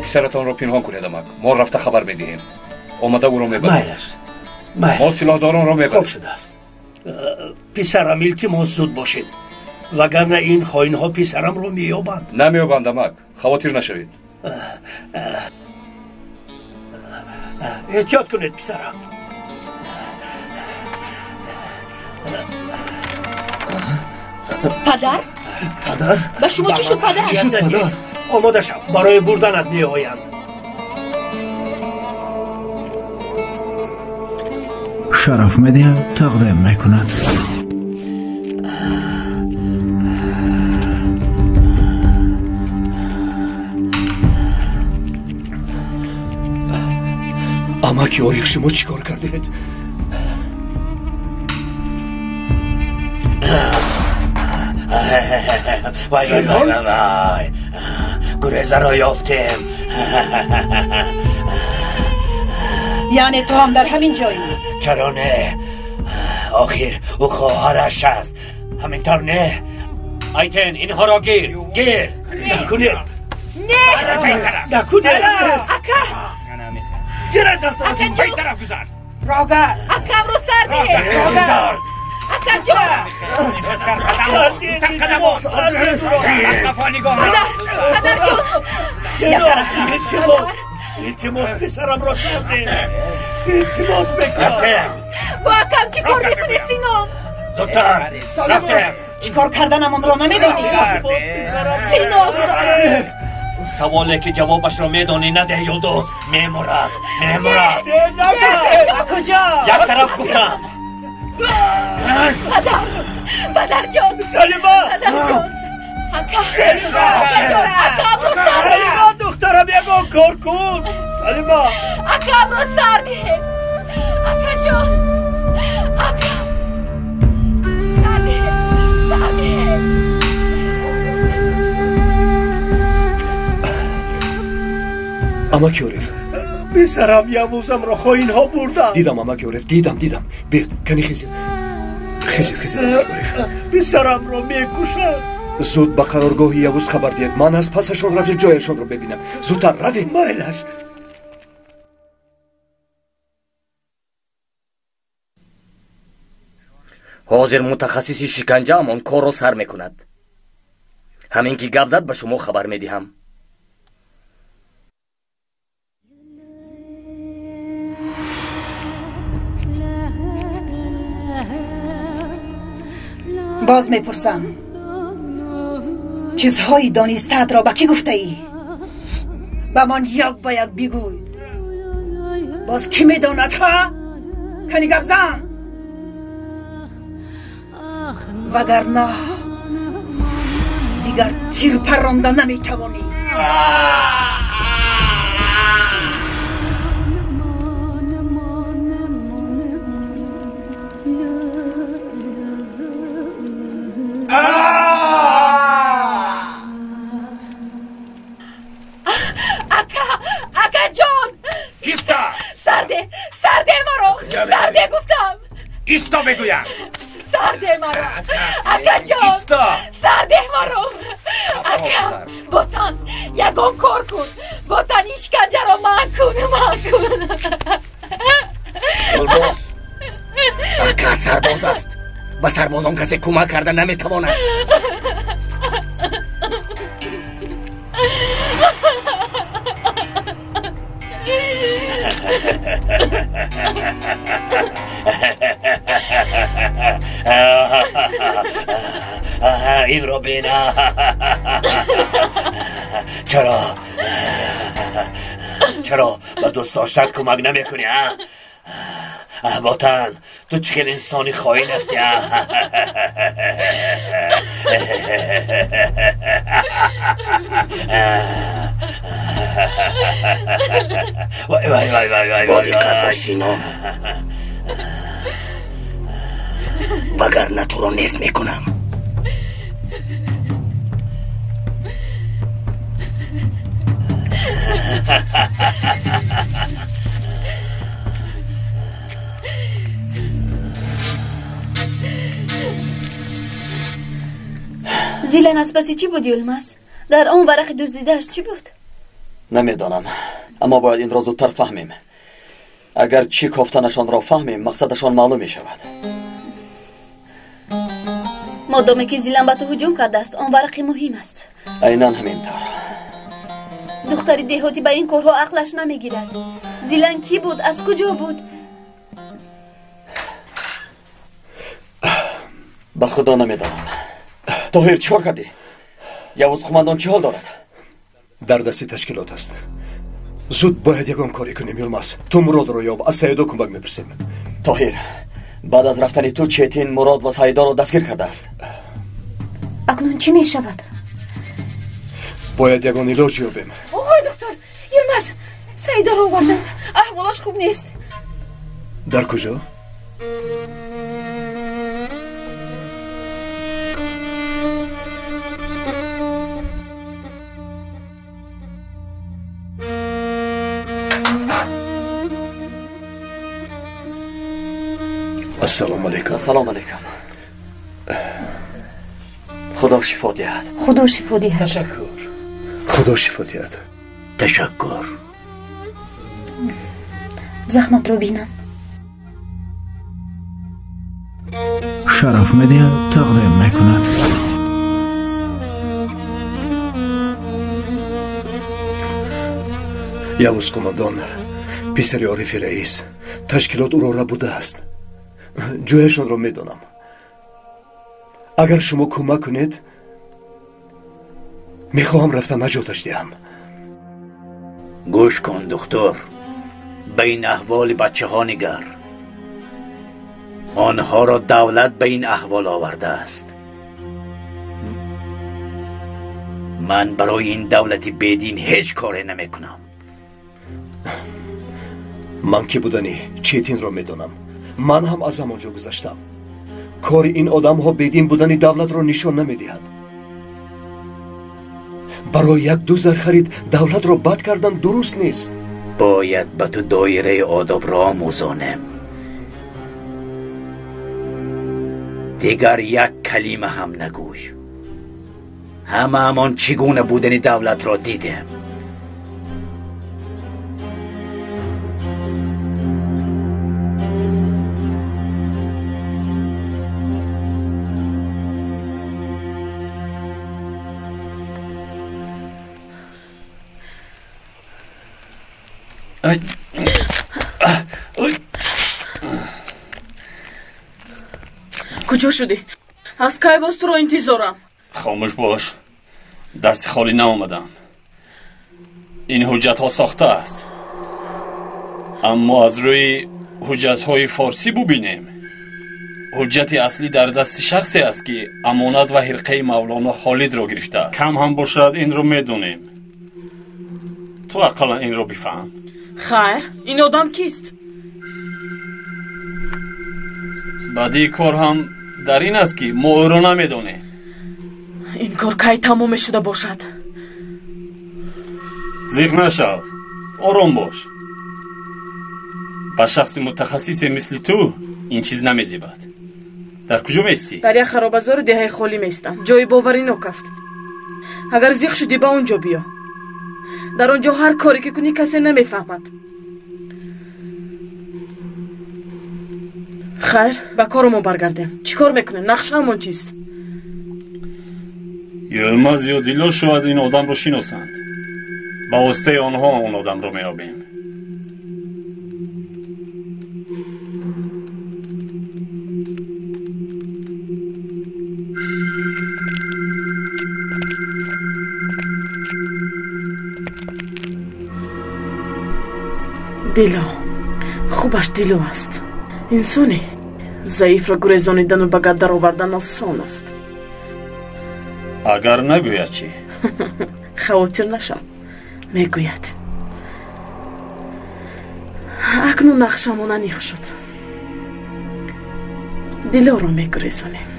Писаратонро пинҳон кунед, амак. Мо рафта хабар медиҳем. Омада ӯро мебарем. Майлаш. Майлаш. Мо силоҳдоронро мебарем. Хуб шудааст. Писарам, илтимос, зуд бошед. Вагарна ин хоинҳо писарамро меёбанд. Намеёбанд, амак. Хавотир нашавед. Эҳтиёт кунед, писарам. Падар? Падар? Ба шумо чӣ шуд, падар? Чӣ шуд, падар? Омода шав, барои бурданат меоянд. Шараф Медиа тақдим мекунад. Амаки Ориф, шумо чӣ кор кардед? Вай, вай, вай, вай, вай. Гурезаро ёфтем. Яъне ту ҳам дар ҳамин ҷоӣ? Чаро не? Охир ӯ хоҳараш аст. Ҳамин тавр не? Айтен, инҳоро гир, гир. Накунед. Не! Накунед. Ака! Гиред аз ин тараф гузар. Рога! Акамро сар диҳед. Рога! Акаҷон! Падарҷон! Як тараф. Илтимос, писарамро сар диҳед. Илтимос мекунам. Бо акам чӣ кор мекунед, Синон? Зудтар! Рафтем! Чӣ кор карданамонро намедонӣ? Синон! Саволе ки ҷавобашро медонӣ надеҳ, Юлдуз. Мемурад, мемурад. Ба куҷо? Як тараф гуфтам. Падар! Падарҷон! Салима! Падарҷон! Ака! Акаҷон! Акамро сар диҳед! Салима, духтарам, ягон кор кун! Салима! Акамро сар диҳед! Акаҷон! Ака! Сар диҳед! Сар диҳед! Амаки Ориф, писарам Явузамро хоинҳо бурданд. Дидам, амаки Ориф, дидам, дидам. Биёд, кани хезед. Хезед, хезед, амаки Ориф. Писарамро мекушанд. Зуд ба қароргоҳи Явуз хабар диҳед. Ман аз пасашон рафта ҷояшонро бибинам. Зудтар равед. Майлаш. Ҳозир мутахассиси шиканҷаам он корро сар мекунад. Ҳамин ки гап зад ба шумо хабар медиҳам. Боз мепурсам, чизҳои донистаатро ба кӣ гуфтаӣ? Ба ман як ба як бигӯй. Боз кӣ медонад, ҳа? Кани гап зан, вагарна дигар тир парронда наметавонӣ. Ака! Акаҷон! Иста! Сарде! Сарде маро! Сарде гуфтам! Исто мегӯям! Сарде маро! Акаҷон! Исто! Сарде маро! Ака! Ботан, ягон кор кун! Ботан, ин шиканҷаро манъ кун! Манъ кун! Юлдуз, акат сарбоз аст. Ба сарбозон касе кӯмак карда наметавонад. Инро бин. Чаро? Чаро ба дӯст доштат кӯмак намекунӣ, а? Ботан, ту чӣ хел инсони хоин ҳастӣ, а? Вай, вай, вай, вай, вай. Бо диққат бош, Синон, вагарна туро нест мекунам. Зилан аз паси чӣ буд, Юлмаз? Дар он варақи дуздидааш чӣ буд? Намедонам, аммо бояд инро зудтар фаҳмем. Агар чӣ кофтанашонро фаҳмем, мақсадашон маълум мешавад. Модоме ки Зилан ба ту ҳуҷум кардааст, он варақи муҳим аст. Айнан ҳамин тавр. Духтари деҳотӣ ба ин корҳо ақлаш намегирад. Зилан кӣ буд? Аз куҷо буд? Ба худо намедонам. Тоҳир, чӣ кор кардӣ? Явуз қумандон чӣ ҳол дорад? Дар дасти ташкилот аст. Зуд бояд ягон коре кунем, Юлмаз. Ту Муродро ёб, аз Саидо кӯмак мепурсем. Тоҳир, баъд аз рафтани ту Четин Мурод ва Саидоро дастгир кардааст. Акнун чӣ мешавад? Бояд ягон илоҷ ёбем. Оғои доктор, Юлмаз, Саидоро оварданд. Аҳволаш хуб нест. Дар куҷо? Ассалому алайкум. Ассалому алайкум. Худо шифо диҳад. Худо шифо диҳад. Ташаккур. Худо шифо диҳад. Ташаккур. Захматро бинам. Шараф Медиа тақдим мекунад. Явуз қумандон, писари Орифи раис, ташкилот ӯро рабудааст. Ҷояшонро медонам. Агар шумо кӯмак кунед, мехоҳам рафта наҷоташ диҳам. Гӯш кун, духтур, ба ин аҳволи бачаҳо нигар. Онҳоро давлат ба ин аҳвол овардааст. Ман барои ин давлати бедин ҳеҷ коре намекунам. Ман ки будани Четинро медонам. Ман ҳам аз ҳамон ҷо гузаштам. Кори ин одамҳо бедин будани давлатро нишон намедиҳад. Барои як-ду зархарид давлатро бад кардан дуруст нест. Бояд ба ту доираи одобро омӯзонем. Дигар як калима ҳам нагӯй. Ҳамаамон чӣ гуна будани давлатро дидем. Куҷо шудӣ? Аз кай боз туро интизорам? Хомӯш бош, дасти холӣ наомадам. Ин ҳуҷҷатҳо сохта аст, аммо аз рӯи ҳуҷҷатҳои форсӣ бубинем. Ҳуҷҷати аслӣ дар дасти шахсе аст, ки амонат ва ҳирқаи Мавлоно Холидро гирифтааст. Кам ҳам бошад, инро медонем. Ту ақаллан инро бифаҳм. Хайр, ин одам кист? Баъдии кор ҳам дар ин аст, ки мо ӯро намедонем. Ин кор кай тамом мешуда бошад? Зиқ нашав, ором бош. Ба шахси мутахассисе мисли ту ин чиз намезебад. Дар куҷо меистӣ? Дар як харобазори деҳаи холӣ меистам. Ҷои боваринок аст. Агар зиқ шудӣ, ба он ҷо биё. Дар он ҷо ҳар коре ки кунӣ, касе намефаҳмад. Хайр, ба коромон баргардем. Чӣ кор мекунем? Нақшаамон чист? Юлмаз ё Дило шояд ин одамро шиносанд. Ба воситаи онҳо он одамро меёбем. Дило, хубаш Дило аст. Инсоне заифро гурезонидану ба гап даровардан осон аст. Агар нагӯяд чӣ? Хавотир нашав, мегӯяд. Акнун нақшамон аниқ шуд. Дилоро мегурезонем.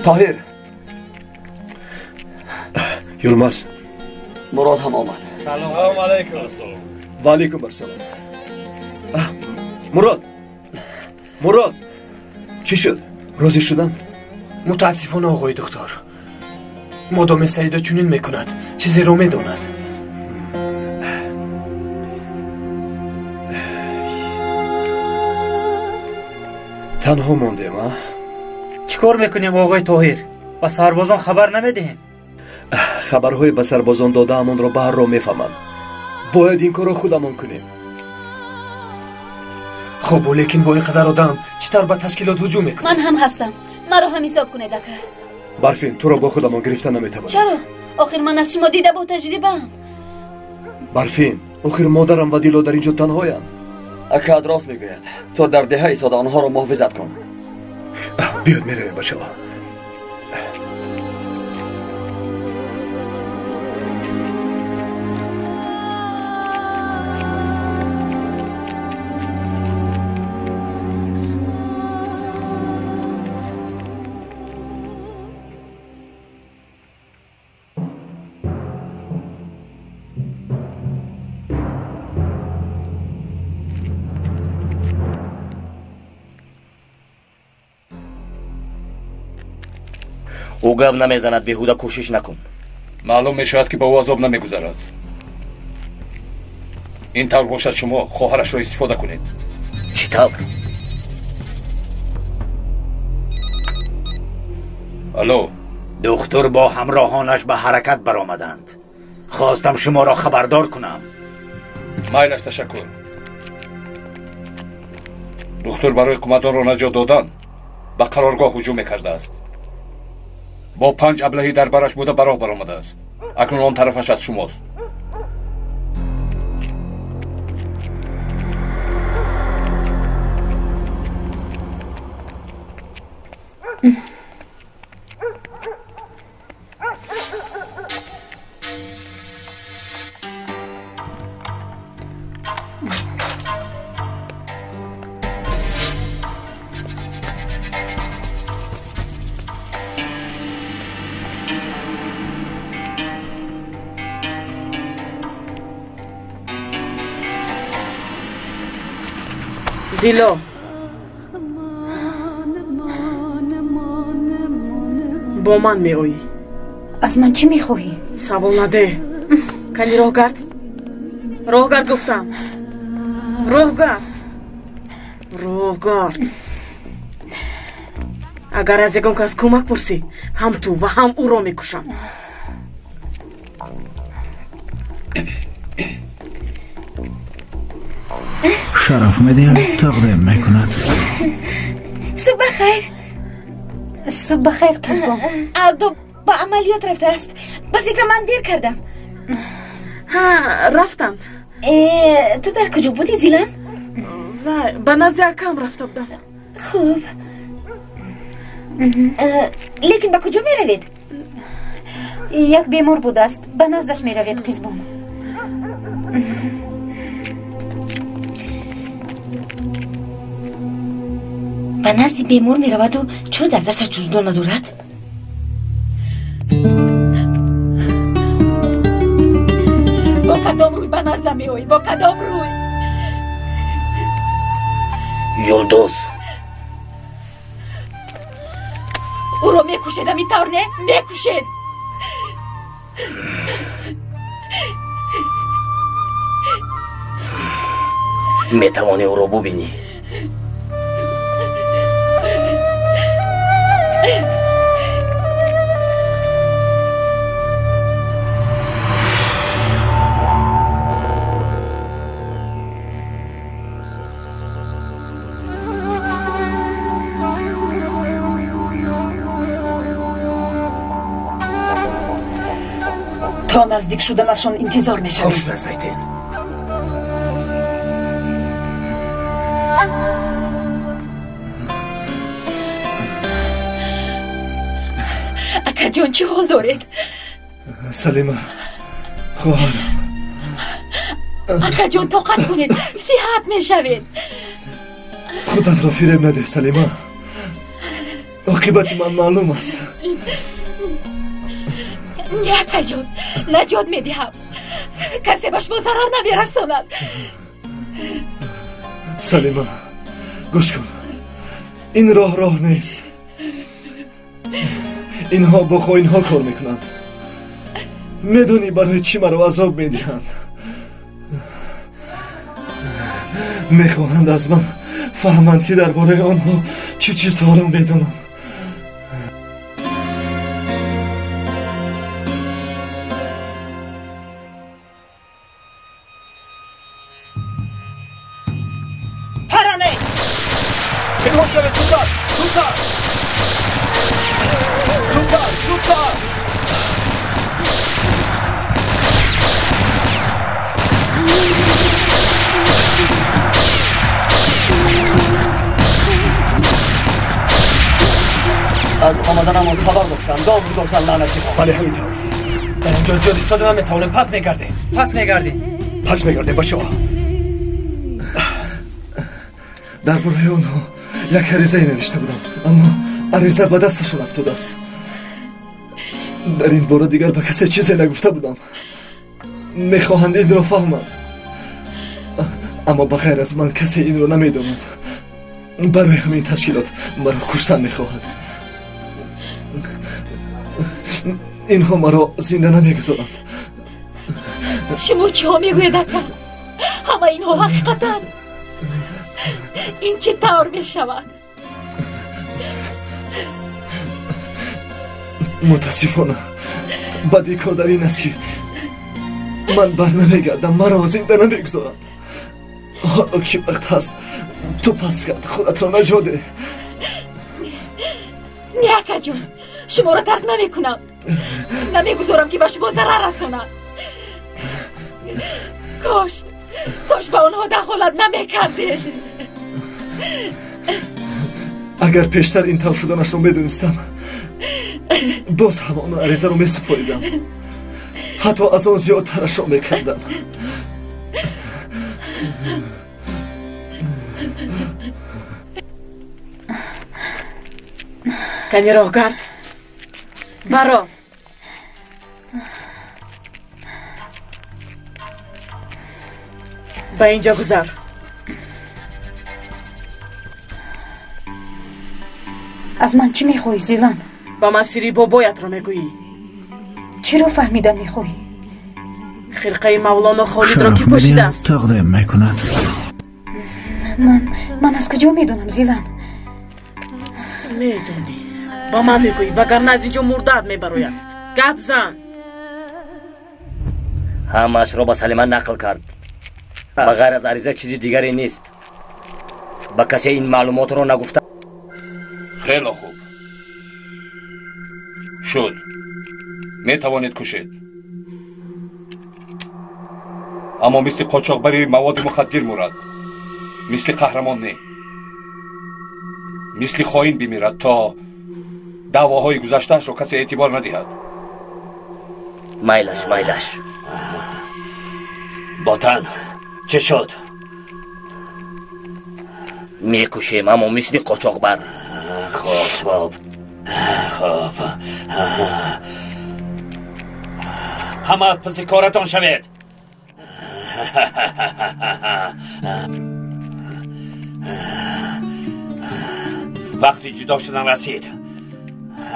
Тоҳир, Юлмаз, Мурод ҳам омад. Салом алейкум. Ва алейкум ассалом. Мурод, Мурод, чӣ шуд? Розӣ шуданд? Мутаассифона, оғои духтур, модоме Саида чунин мекунад, чизеро медонад. Танҳо мондем, а? Чӣ кор мекунем, оғои Тоҳир? Ба сарбозон хабар намедиҳем? Хабарҳои ба сарбозон додаамонро ба ҳарро мефаҳманд. Бояд ин корро худамон кунем. Хуб, лекин бо ин қадар одам чӣ тавр ба ташкилот ҳуҷум мекунем? Ман ҳам ҳастам. Маро ҳам ҳисоб кунед, ака. Барфин, туро бо худамон гирифта наметавонем. Чаро? Охир ман аз шумо дида бо таҷрибаам. Барфин, охир модарам ва Дило дар ин ҷо танҳоянд. Акаат рост мегӯяд. Ту дар деҳа истода онҳоро муҳофизат кун. Биёд, меравем, бачаҳо. Ӯ гап намезанад, беҳуда кӯшиш накун. Маълум мешавад, ки ба ӯ азоб намегузарад. Ин тавр бошад, шумо хоҳарашро истифода кунед. Чӣ тавр? Алло. Духтур бо ҳамроҳонаш ба ҳаракат баромаданд. Хостам шуморо хабардор кунам. Майлаш, ташаккур. Духтур барои қумадонро наҷот додан ба қароргоҳ ҳуҷум мекардааст. Бо 5 аблаҳӣ дар бараш буда ба роҳ баромадааст. Акнун он тарафаш аз шумост. Дило, бо ман меоӣ. Аз ман чӣ мехоҳӣ? Савол надеҳ. Кани роҳ гард. Роҳ гард гуфтам. Роҳ гард. Роҳ гард. Агар аз ягон кас кӯмак пурсӣ, ҳам ту ва ҳам ӯро мекушам. Шараф медиҳад, тақдим мекунад. Субҳ бахайр. Субҳ бахайр, қизгум. Алдо ба амалиёт рафтааст. Ба фикрам, ман дер кардам. Ҳа, рафтанд. Ту дар куҷо будӣ, Зилан? Вай, ба назди акам рафта будам. Хуб, лекин ба куҷо меравед? Як бемор будааст, ба наздаш меравем, қизбон. Ба назди бемор мераваду чаро дар дасташ ҷуздон надорад? Бо кадом рӯй ба назда меоӣ? Бо кадом рӯй? Юлдуз, ӯро мекушед, ҳамин тавр не? Мекушед. Метавонӣ ӯро бубинӣ. То наздик шуданашон интизор мешавем. Хош наздайтен. Акаҷон, чӣ ҳол доред? Салима, хоҳарам. Акаҷон, тоқат кунед, сиҳат мешавед. Худатро фиреб надеҳ, Салима. Оқибати ман маълум аст. Не, акаҷон, наҷот медиҳам. Касе ба шумо зарар намерасонад. Салима, гӯш кун. Ин роҳ роҳ нест. Инҳо бо хоинҳо кор мекунанд. Медонӣ барои чӣ маро азоб медиҳанд? Мехоҳанд аз ман фаҳманд, ки дар бораи онҳо чӣ чизҳоро медонам. Аз омаданамон хабар доштанд, дом гузоштанд лаънатиҳо. Бале, ҳамин тавр. Дар инҷо зиёд истода наметавонем. Пас мегардем, пас мегардем, пас мегардем. Бачаҳо, дар бораи онҳо як аризае навишта будам, аммо ариза ба дасташон афтодааст. Дар ин бора дигар ба касе чизе нагуфта будам. Мехоҳанд инро фаҳманд, аммо ба ғайр аз ман касе инро намедонад. Барои ҳамин ташкилот маро куштан мехоҳад. Инҳо маро зинда намегузоранд. Шумо чиҳо мегӯед, ака? Ҳама инҳо ҳақиқатанд. Ин чӣ тавр мешавад? Мутаассифона, бади кор дар ин аст, ки ман бар намегардам. Маро зинда намегузоранд. Ҳоло ки вақт ҳаст, ту пас гард, худатро наҷот деҳ. Не, акаҷон, шуморо тарк намекунам. Намегузорам, ки ба шумо зарар расонанд. Кош, кош ба онҳо дахолат намекардед. Агар пештар ин тавр шуданашро медонистам, боз ҳамон аризаро месупоридам. Ҳатто аз он зиёдтарашро мекардам. Кани роҳгард, баро. Ба инҷо гузар. Аз ман чӣ мехоҳӣ, Зилан? Ба ман сирри бобоятро мегӯӣ. Чиро фаҳмидан мехоҳӣ? Хирқаи Мавлоно Холидро ки Шараф медиҳад, пӯшидааст? тақдим мекунад. Ман аз куҷо медонам, Зилан? Медонӣ, ба ман мегӯӣ, вагарна аз инҷо мурдаат мебарояд. Гап зан. Ҳамаашро ба Салима нақл кард. Ба ғайр аз ариза чизи дигаре нест. Ба касе ин маълумотро нагуфта. Хело хуб шуд, метавонед кушед, аммо мисли қочоқбари маводи мухаддир мурад, мисли қаҳрамон не, мисли хоин бимирад, то даъвоҳои гузаштаашро касе эътибор надиҳад. Майлаш, майлаш. Ботан, чӣ шуд? Мекушем, аммо мисли қочоқбар. Хоб, хоб, хоб. Ҳама паси коратон шавед. Вақти ҷудо шудан расид.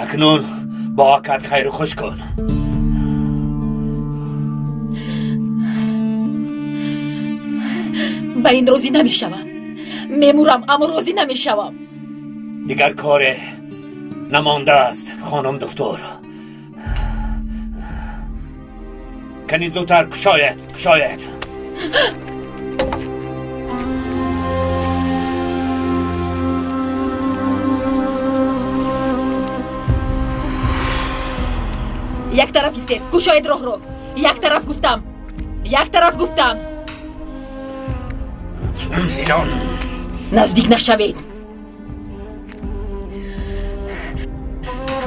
Акнун бо акат хайру хуш кун. Ба ин розӣ намешавам. Мемурам, аммо розӣ намешавам. Дигар коре намондааст, хонум духтур. Кани зудтар кушоед, кушоед. Як тараф истед, кушоед роҳро. Як тараф гуфтам, як тараф гуфтам. Зилон, Наздик нашавед.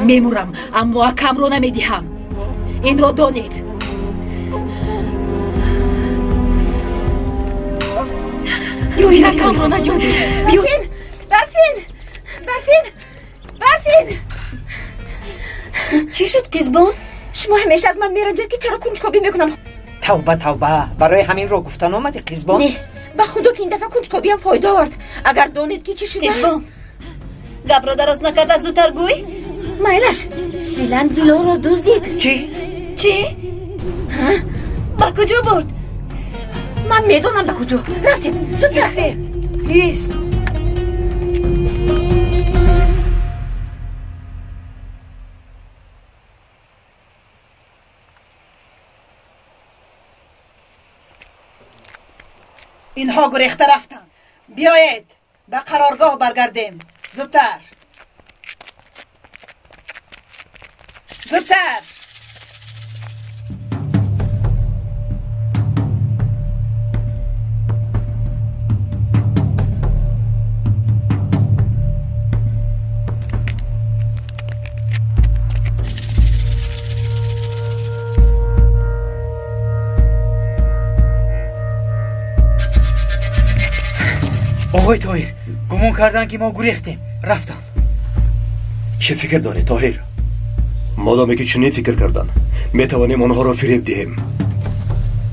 Мемурам, аммо акамро намедиҳам. Инро донед. Акамро наҷот диҳед. Барфин! Барфин! Барфин! Барфин! Чӣ шуд, қизбон? Шумо ҳамеша аз ман меранҷед, ки чаро кунҷкобӣ мекунам. Тавба, тавба, барои ҳамин ро гуфтан омадӣ, Қизбон? Не, ба худо ки ин дафъа кунҷкобиам фоида овард. Агар донед ки чӣ шудааст. Қизбон, гапро дароз накарда зудтар гӯй. Майлаш, Зилан Дилоро дуздид. Чӣ? Чӣ? Ба куҷо бурд? Ман медонам ба куҷо. Рафтем, зудтар. Истед, ист. Инҳо гурехта рафтанд. Биёед ба қароргоҳ баргардем. Зудтар, зудтар. Оғои Тоҳир, гумон карданд ки мо гурехтем, рафтанд. Чӣ фикр дорӣ, Тоҳир? Модоме ки чунин фикр кардан, метавонем онҳоро фиреб диҳем.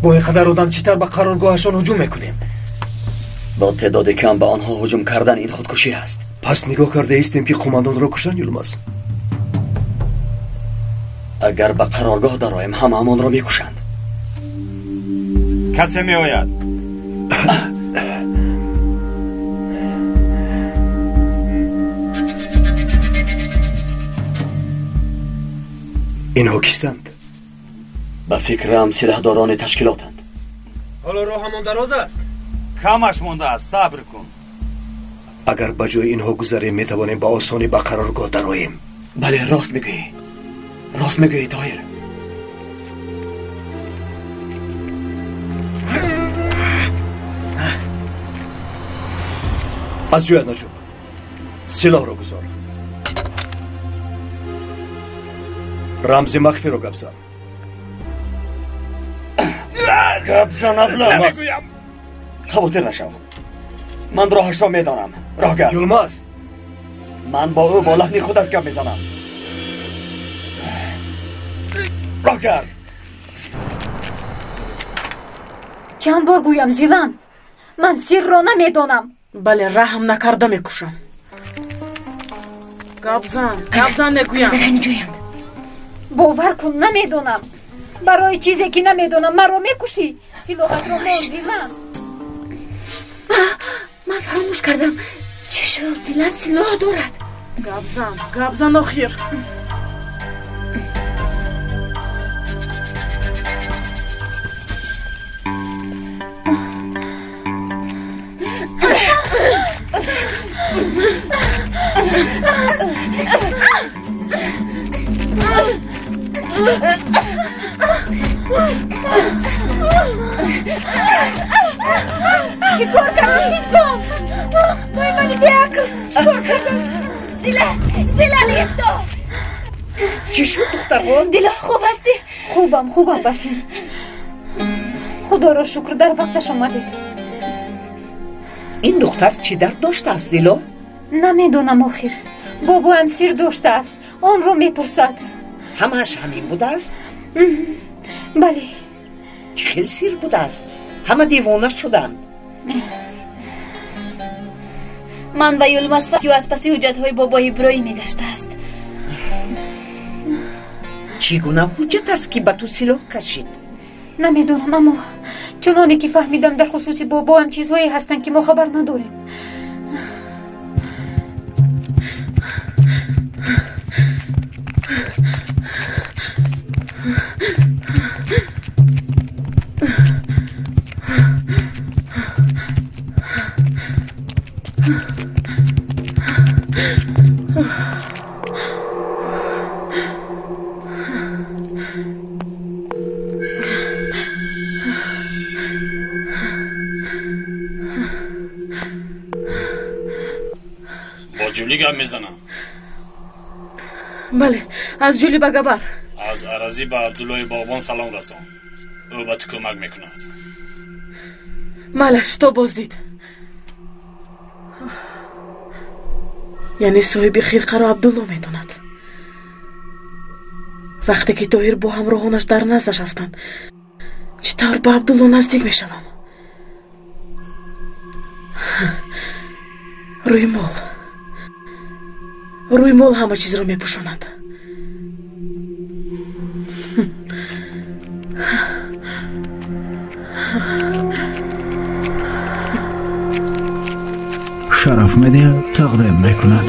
Бо ин қадар одам чӣ тавр ба қароргоҳашон ҳуҷум мекунем? Бо теъдоди кам ба онҳо ҳуҷум кардан ин худкушӣ аст. Пас нигоҳ карда истем ки қумандонро кушанд, Юлмаз. Агар ба қароргоҳ дароем, ҳамаамонро мекушанд. Касе меояд. Инҳо кистанд? Ба фикрам силоҳдорони ташкилотанд. Ҳоло роҳамон дароз аст. Камаш мондааст, сабр кун. Агар ба ҷои инҳо гузарем, метавонем ба осонӣ ба қароргоҳ дароем. Бале, рост мегӯӣ. Рост мегӯӣ, Тоҳир. Аз ҷоят наҷуб. Силоҳро гузор. Рамзи махфиро гап зан. Гап зан, абла. Намегӯям. Хавотир нашав. Ман роҳашро медонам. Роҳгар. Юлмаз. Ман бо ӯ бо лаҳни худаш гап мезанам. Роҳгар. Чанд бор гӯям, Зилан, ман сирро намедонам. Бале, раҳм накарда мекушам. Гап зан, гап зан мегӯям. Дар ҳамин ҷоянд. Бовар кун, намедонам. Барои чизе ки намедонам маро мекушӣ. Силоҳатро мон, Зилан. Ман фаромӯш кардам. Чӣ шуд? Зилан силоҳ дорад. Гап зан, гап зан охир. Чӣ кор кардӣ, Қизбон? Вой, мани беақл! Чӣ кор кардам? Зилан, Зилан, исто! Чӣ шуд, духтарҳо? Дило, хуб ҳастӣ? Хубам, хубам, Барфин. Худоро шукр, дар вақташ омадед. Ин духтар чӣ дард доштааст, Дило? Намедонам охир. Бобоям сир доштааст, онро мепурсад. Ҳамааш ҳамин будааст? Бале. Чӣ хел сир будааст? Ҳама девона шуданд. Ман ва Юлмаз ю аз паси ҳуҷҷатҳои бобои Иброҳим мегаштааст. Чӣ гуна ҳуҷҷат аст ки ба ту силоҳ кашид? Намедонам, аммо чуноне ки фаҳмидам, дар хусуси бобоам чизҳое ҳастанд ки мо хабар надорем. Бо Ҷули гап мезанам. Бале, аз Ҷули ба Габар. Аз Аразӣ ба Абдуллои боғбон салом расон. Ӯ ба ту кӯмак мекунад. Малаш, то боздид. Яъне соҳиби хирқаро Абдулло медонад. Вақте ки Тоҳир бо ҳамроҳонаш дар наздаш ҳастанд, Чӣ тавр ба Абдулло наздик мешавам? Рӯймол. Рӯймол ҳама чизро мепӯшонад. Шараф Медиа тақдим мекунад.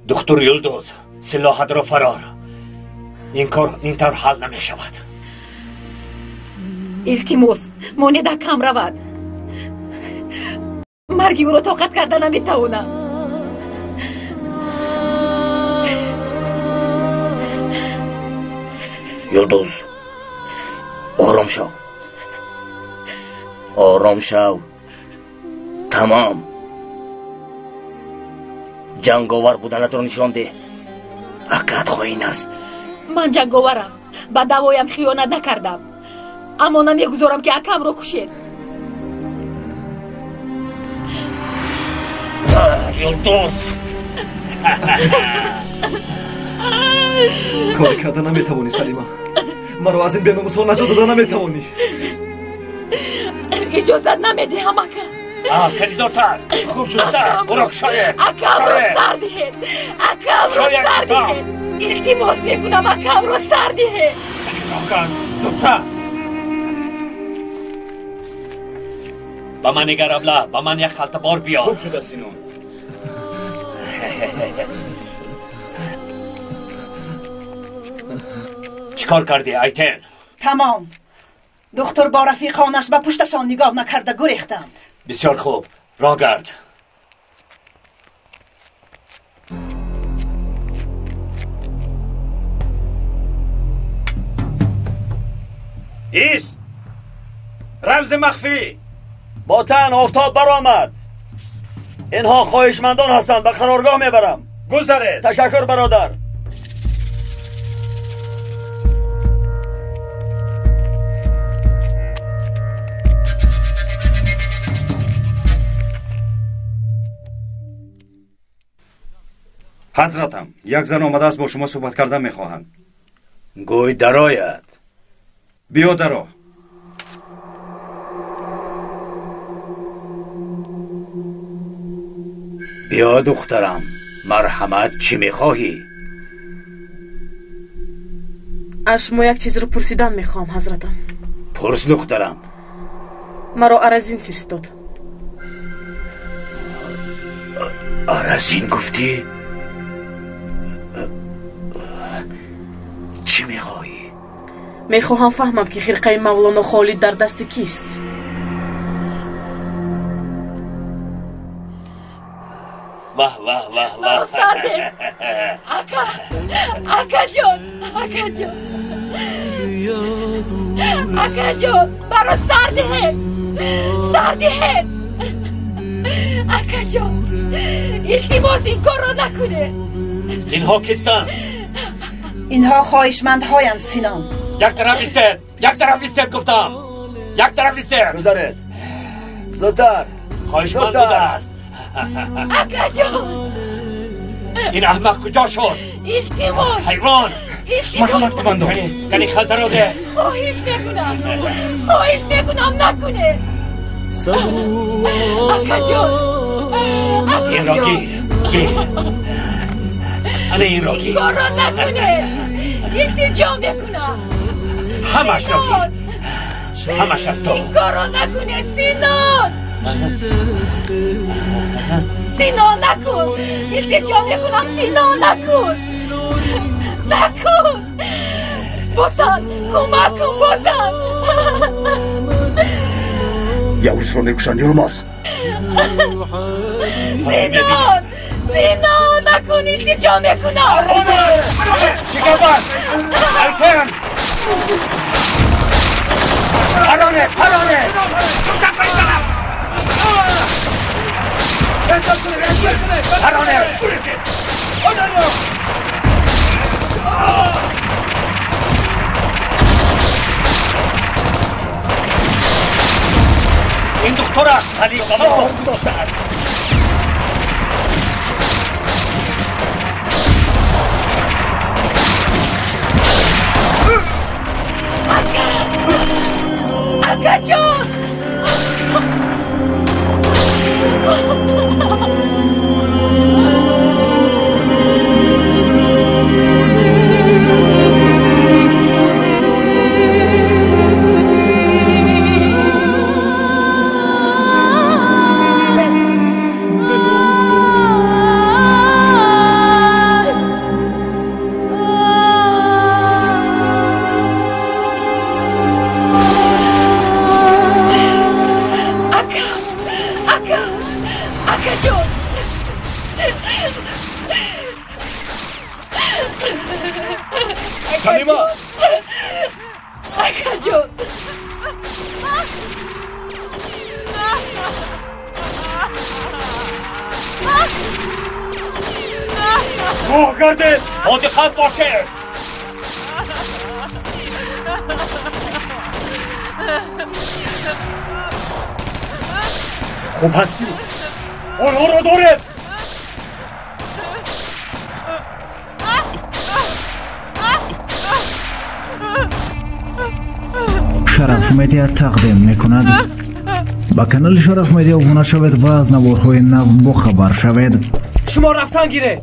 Духтур Юлдуз, силоҳатро фарор. Ин кор ин тавр ҳал намешавад. Илтимос, монед акам равад. Марги ӯро тоқат карда наметавонам. Юлдуз, ором шав. Ором шав. Тамом. Ҷанговар буданатро нишон деҳ. Акат хоин аст. Ман ҷанговарам. Ба давоям хиёнат накардам. Аммо намегузорам ки акамро кушед. Юлдуз! Коре карда наметавонӣ, Салима. Маро аз ин беномусҳо наҷот дода наметавонӣ. Иҷозат намедиҳам, ака. Канизотар, хуб шудтар, ӯро кушоед. Акамро сар диҳед. Акамро сар диҳед. Илтимос мекунам, акамро сар диҳед. Канизокар, зудтар. Ба ман нигар, абла, ба ман як халта бор биёр. Хуб шуда, Синон. Чӣ кор кардӣ, Айтен? Тамом. Духтур бо рафиқонаш ба пушташон нигоҳ накарда гурехтанд. Бисёр хуб, роҳ гард. Ист! Рамзи махфӣ! Ботан, офтоб баромад. Инҳо хоҳишмандон ҳастанд, ба қароргоҳ мебарам. Гузаред. Ташаккур, бародар. Ҳазратам, як зан омадааст, бо шумо суҳбат кардан мехоҳанд. Гӯй дарояд. Биё даро. Биё, духтарам, марҳамат, чӣ мехоҳӣ? Аз шумо як чизро пурсидан мехоҳам, ҳазратам. Пурс, духтарам. Маро Аразин фиристод. Аразин гуфтӣ? Чӣ мехоҳӣ? Мехоҳам фаҳмам, ки хирқаи Мавлоно Холид дар дасти кист. Ваҳ, ваҳ, ваҳ, ваҳ. Маро сар деҳ. Ака, акаҷон, акаҷон. Акаҷон, маро сар диҳед. Сар диҳед. Акаҷон, илтимос, ин корро накунед. Инҳо кистанд? Инҳо хоҳишмандҳоянд, Синон. Як тараф истед, як тараф истед, гуфтам. Як тараф истед. Гузаред. Зудтар. Хоҳишманд будааст. Акаҷон! Ин аҳмақ куҷо шуд? Илтимос! Ҳайвон! Илтимос! Марҳамат, командор. Кани халтаро деҳ. Хоҳиш мекунам, хоҳиш мекунам, накунед. Акаҷон! Инро Акаҷон! гир, гир. Ана инро Ин гир. корро накунед. Илтиҷо мекунам. Ҳамашро гир. Ҳамаш аз ту. Ин корро накунед, Синон! Синон, накун! Илтиҷо мекунам, Синон, накун! Накун! Ботан, кӯмак кун, Ботан! Явузро мекушанд, Юлмаз. Синон! Синон, накун, илтиҷо мекунам! Чӣ гап аст? Айтен! Пароне, пароне! Пароне! Ин духтур аст, халифа гузоштааст. Акаҷон! Салима! Акаҷон! Роҳ гардед! Бо диққат бошед! Хуб ҳастӣ? Онҳоро доред! Шараф Медиа тақдим мекунад. Ба канали Шараф Медиа обуна шавед ва аз наворҳои нав бохабар шавед. Шумо рафтан гиред!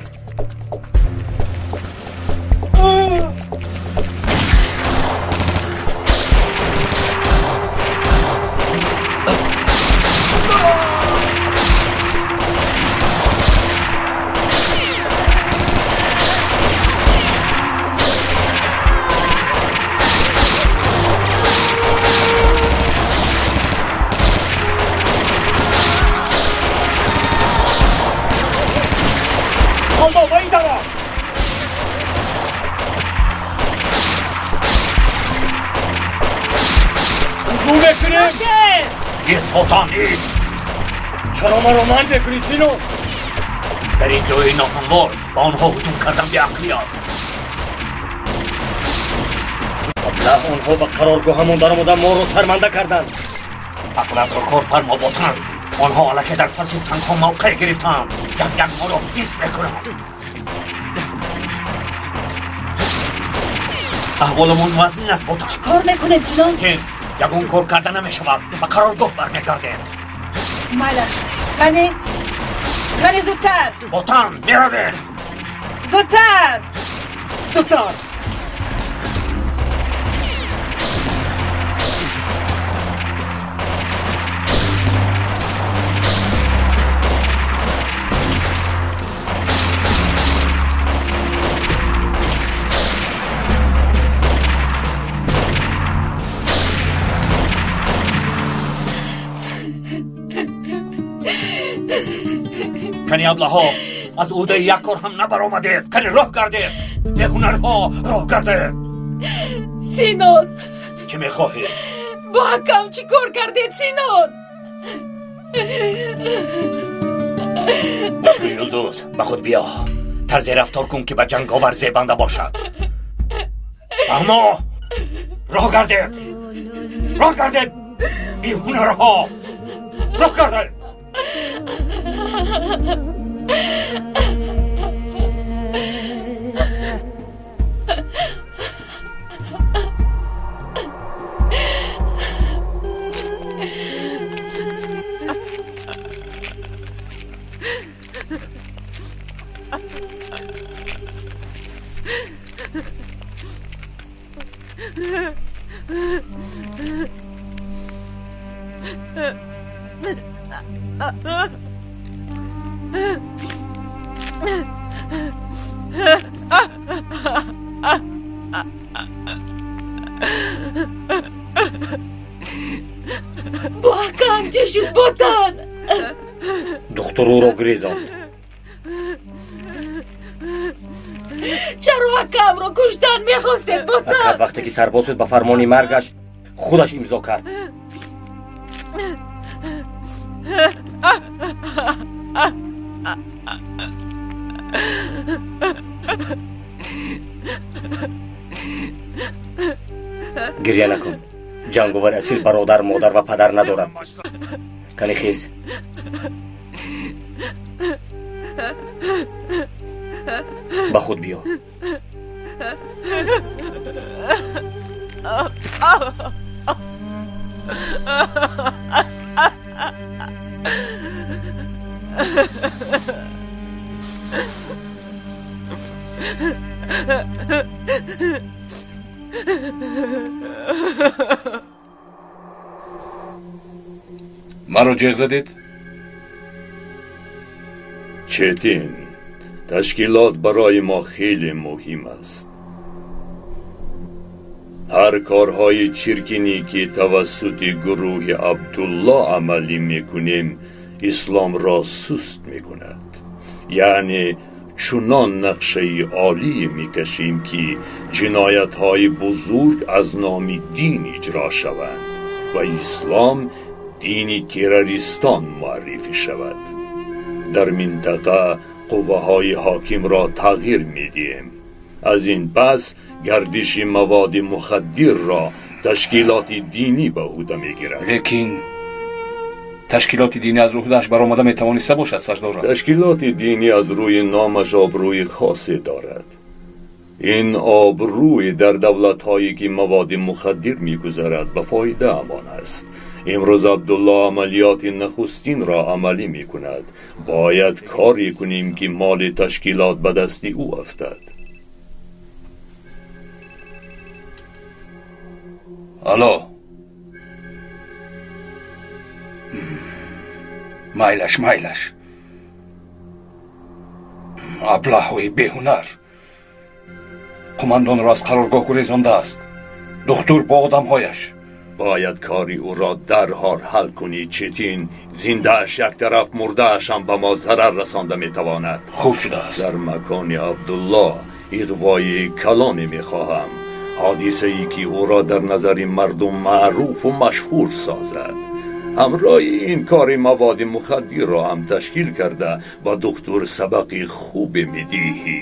Ботан ист! Чаро маро манъ мекунӣ, Сино? Дар ин ҷои ноҳамвор ба онҳо ҳуҷум кардан беақлӣ аст. Аблаҳ онҳо ба қароргоҳамон даромада моро шарманда карданд. Ақлатро кор фармо, Ботан. Онҳо аллакай дар паси сангҳо мавқеъ гирифтаанд. Як як моро ҳис мекунанд. Аҳволамон вазнин аст, Ботан. Чӣ кор мекунем, Сино? Ягон кор карда намешавад. Ба қароргоҳ бармегардем. Майлаш, кани? Кани зудтар! Ботан, меравем! Зудтар! Зудтар! Кани аблаҳо, аз ӯҳдаи як кор ҳам набаромадед. Кани роҳ гардед, беҳунарҳо, роҳ гардед. Синон! Чӣ мехоҳед? Бо акам чӣ кор кардед, Синон? Гӯш кун, Юлдуз, ба худ биё. Тарзе рафтор кун, ки ба ҷанговар зебанда бошад. Аммо роҳ гардед, роҳ гардед, беҳунарҳо, роҳ гардед. Бо акам чӣ шуд, Ботан? Духтур ӯро гирезонд. Чаро акамро куштан мехостед, Ботан? Ака вақте ки сарбоз шуд, ба фармони маргаш худаш имзо кард. Гирья накун. Ҷанговари асил бародар, модар ва падар надорад. Кани хез. Ба худ биё. Маро ҷеғ задед? Четин, ташкилот барои мо хеле муҳим аст. Ҳар корҳои чиркинӣ ки тавассути гурӯҳи Абдулло амалӣ мекунем, ислом ро суст мекунад. Яъне чунон нақшаи олӣ мекашем, ки ҷиноятҳои бузург аз номи дин иҷро шаванд ва ислом дини террористон муаррифӣ шавад. Дар минтақа қувваҳои ҳокимро тағйир медиҳем. Аз ин пас гардиши маводи мухаддирро ташкилоти динӣ ба ӯҳда мегирад. Лекин ташкилоти динӣ аз ӯҳдааш баромада метавониста бошад, сардорам? Ташкилоти динӣ аз рӯи номаш обрӯи хосе дорад. Ин обрӯй дар давлатҳое ки маводи мухаддир мегузарад ба фоидаамон аст. Имрӯз Абдулло амалиёти нахустинро амалӣ мекунад. Бояд коре кунем, ки моли ташкилот ба дасти ӯ афтад. Алло, майлаш, майлаш, аблаҳои беҳунар қумандонро аз қароргоҳ гурезондааст. Духтур бо одамҳояш. Бояд кори ӯро дарҳол ҳал кунӣ, Четин. Зиндааш як тараф, мурдааш ҳам ба мо зарар расонда метавонад. Хуб шудааст. Дар макони Абдулло иғвои калоне мехоҳам, ҳодисае ки ӯро дар назари мардум маъруфу машҳур созад. Ҳамроҳи ин кори маводи мухаддирро ҳам ташкил карда ба духтур сабақи хубе медиҳӣ.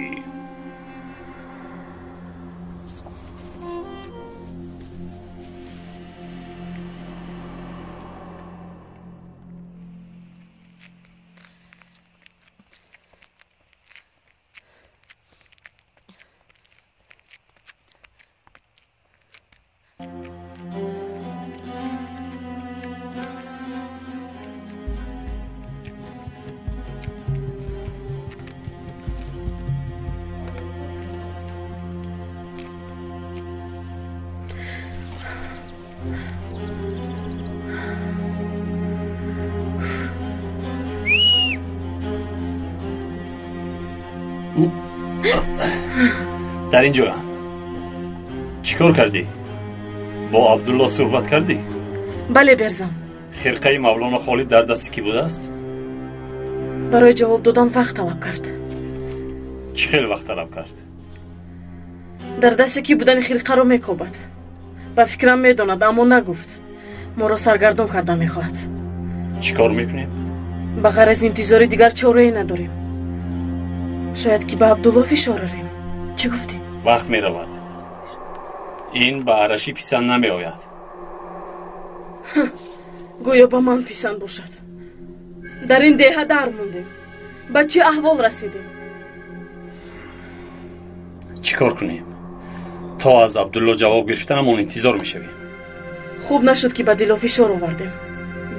Дар ин ҷоям. Чӣ кор кардӣ? Бо Абдулло суҳбат кардӣ? Бале, Берзан. Хирқаи Мавлоно Холид дар дасти кӣ будааст? Барои ҷавоб додан вақт талаб кард. Чӣ хел вақт талаб кард? Дар дасти кӣ будани хирқаро мекобад. Ба фикрам медонад, аммо нагуфт. Моро саргардон карда мехоҳад. Чӣ кор мекунем? Ба ғайр аз интизори дигар чорае надорем. Шояд ки ба Абдулло фишор орем. Чӣ гуфтӣ? Вақт меравад. Ин ба Арашӣ писанд намеояд. Гӯё ба ман писанд бошад. Дар ин деҳа дар мондем. Ба чӣ аҳвол расидем? Чӣ кор кунем? То аз Абдулло ҷавоб гирифтанамон интизор мешавем. Хуб нашуд, ки ба Дило фишор овардем.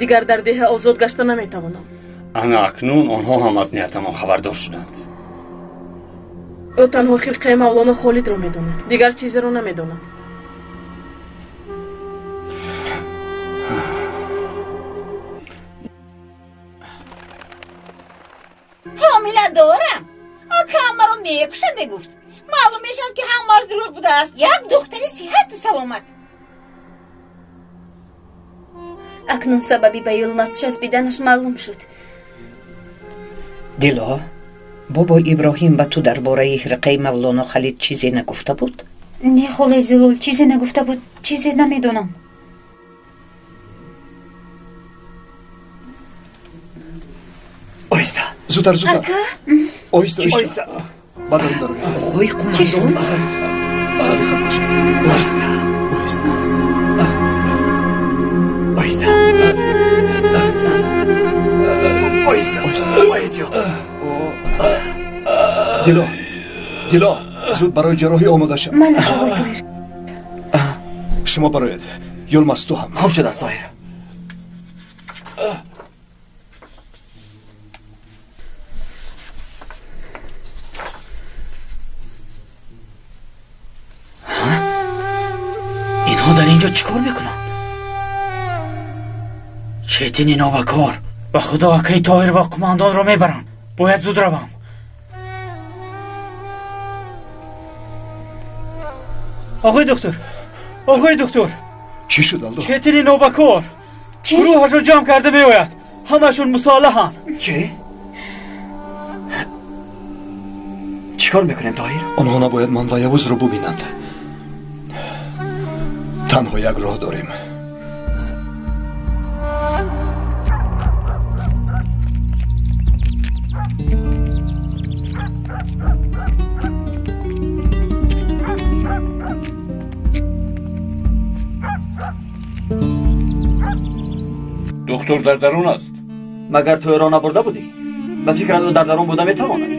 Дигар дар деҳа озод гашта наметавонам. Ана акнун онҳо ҳам аз ниятамон хабардор шуданд. Ӯ танҳо хирқаи Мавлоно Холидро медонад, дигар чизеро намедонад. Ҳомила дорам. Акам маро мекушад, мегуфт. Маълум мешавад, ки ҳамааш дурӯғ будааст. Як духтари сиҳату саломат. Акнун сабаби ба Юлмаз часпиданаш маълум шуд. Дило, бобо Иброҳим ба ту дар бораи хирқаи Мавлоно Халид чизе нагуфта буд? Не, холаи Зулол, чизе нагуфта буд, чизе намедонам. Оҳиста, зудтар, зудтар. Оҳиста, оҳиста. Ба дарун дароед. Оғои қумандон. Бихат бошед. Оҳиста, оҳиста. Оҳиста. Оҳиста, оҳиста. Эҳтиёт. Дило, Дило, зуд барои ҷарроҳӣ омода шав. Майлаш, оғои Тоҳир. Шумо бароед. Юлмаз, ту ҳам. Хуб шудааст, Тоҳир. Инҳо дар ин ҷо чӣ кор мекунанд? Четини нобакор. Ба худо акаи Тоҳир ва қумандонро мебаранд. Бояд зуд равам. Оғои духтур, оғои духтур. Чӣ шуд, Алдо? Четини нобакор гурӯҳашро ҷамъ карда меояд. Ҳамашон мусолиҳанд. Чӣ? Чӣ кор мекунем, Тоҳир? Онҳо набояд ман ва Явузро бубинанд. Танҳо як роҳ дорем. Духтур дар дарун аст. Магар туро набурда будӣ? Ба фикрат ӯ дар дарун буда метавонад.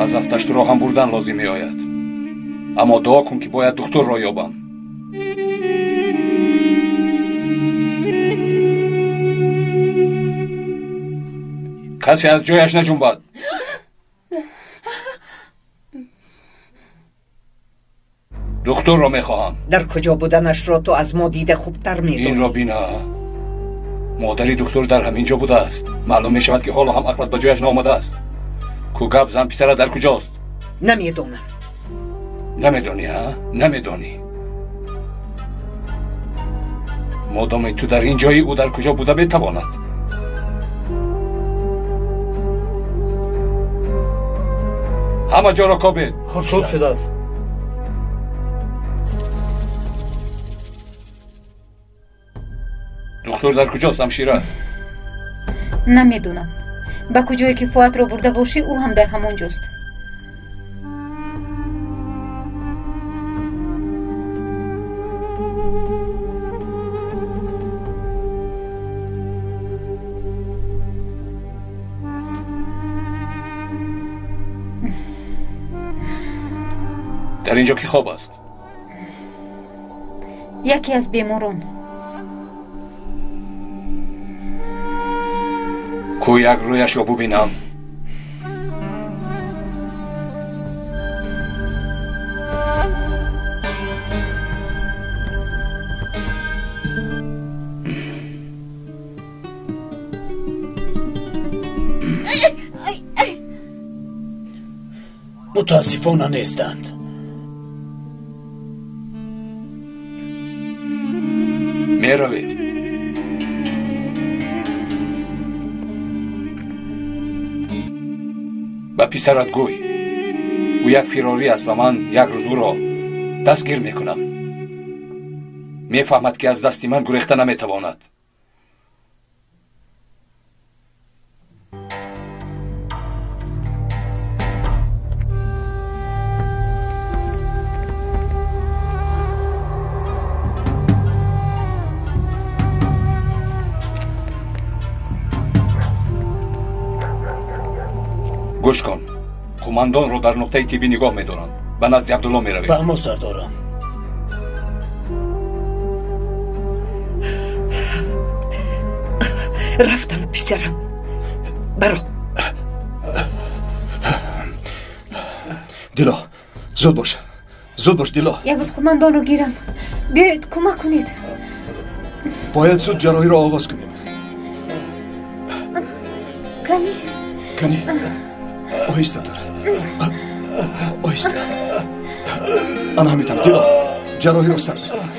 Аз афташ туро ҳам бурдан лозим меояд. Аммо дуо кун, ки бояд духтурро ёбам. Касе аз ҷояш наҷунбад. Духтурро мехоҳам. Дар куҷо буданашро ту аз мо дида хубтар медонӣ. Инро бина. Модари духтур дар ҳамин ҷо будааст. Маълум мешавад, ки ҳоло ҳам ақлат ба ҷояш наомадааст. Ку гап зан, писара дар куҷост? Намедонам. Намедонӣ, ҳа? Намедонӣ. Модоме ту дар ин ҷои, ӯ дар куҷо буда метавонад? Ҳама ҷоро кобед. Хуб шудааст. Духтур дар куҷост, ҳамшира? Намедонам. Ба куҷое ки Фуатро бурда бошӣ, ӯ ҳам дар ҳамон ҷост. Дар ин ҷо ки хоб аст? Яке аз беморон. Ку як рӯяшро бубинам. Мутаассифона нестанд. Меравед. Ба писарат гӯй, ӯ як фирорӣ аст ва ман як рӯз ӯро дастгир мекунам. Мефаҳмад, ки аз дасти ман гурехта наметавонад. Гӯш кун, қумандонро дар нуқтаи тиббӣ нигоҳ медоранд. Ба назди Абдулло меравем. Фаҳмо, сардорам. Рафтам, писарам. Баро. Дило, зуд бош, зуд бош, Дило. Явуз, қумандонро гирам. Биёед, кӯмак кунед. Бояд зуд ҷарроҳиро оғоз кунем. Кани? Кани, оҳистатар, оҳиста. Ана ҳамин тараф, Дило, ҷарроҳиро сар мекунем.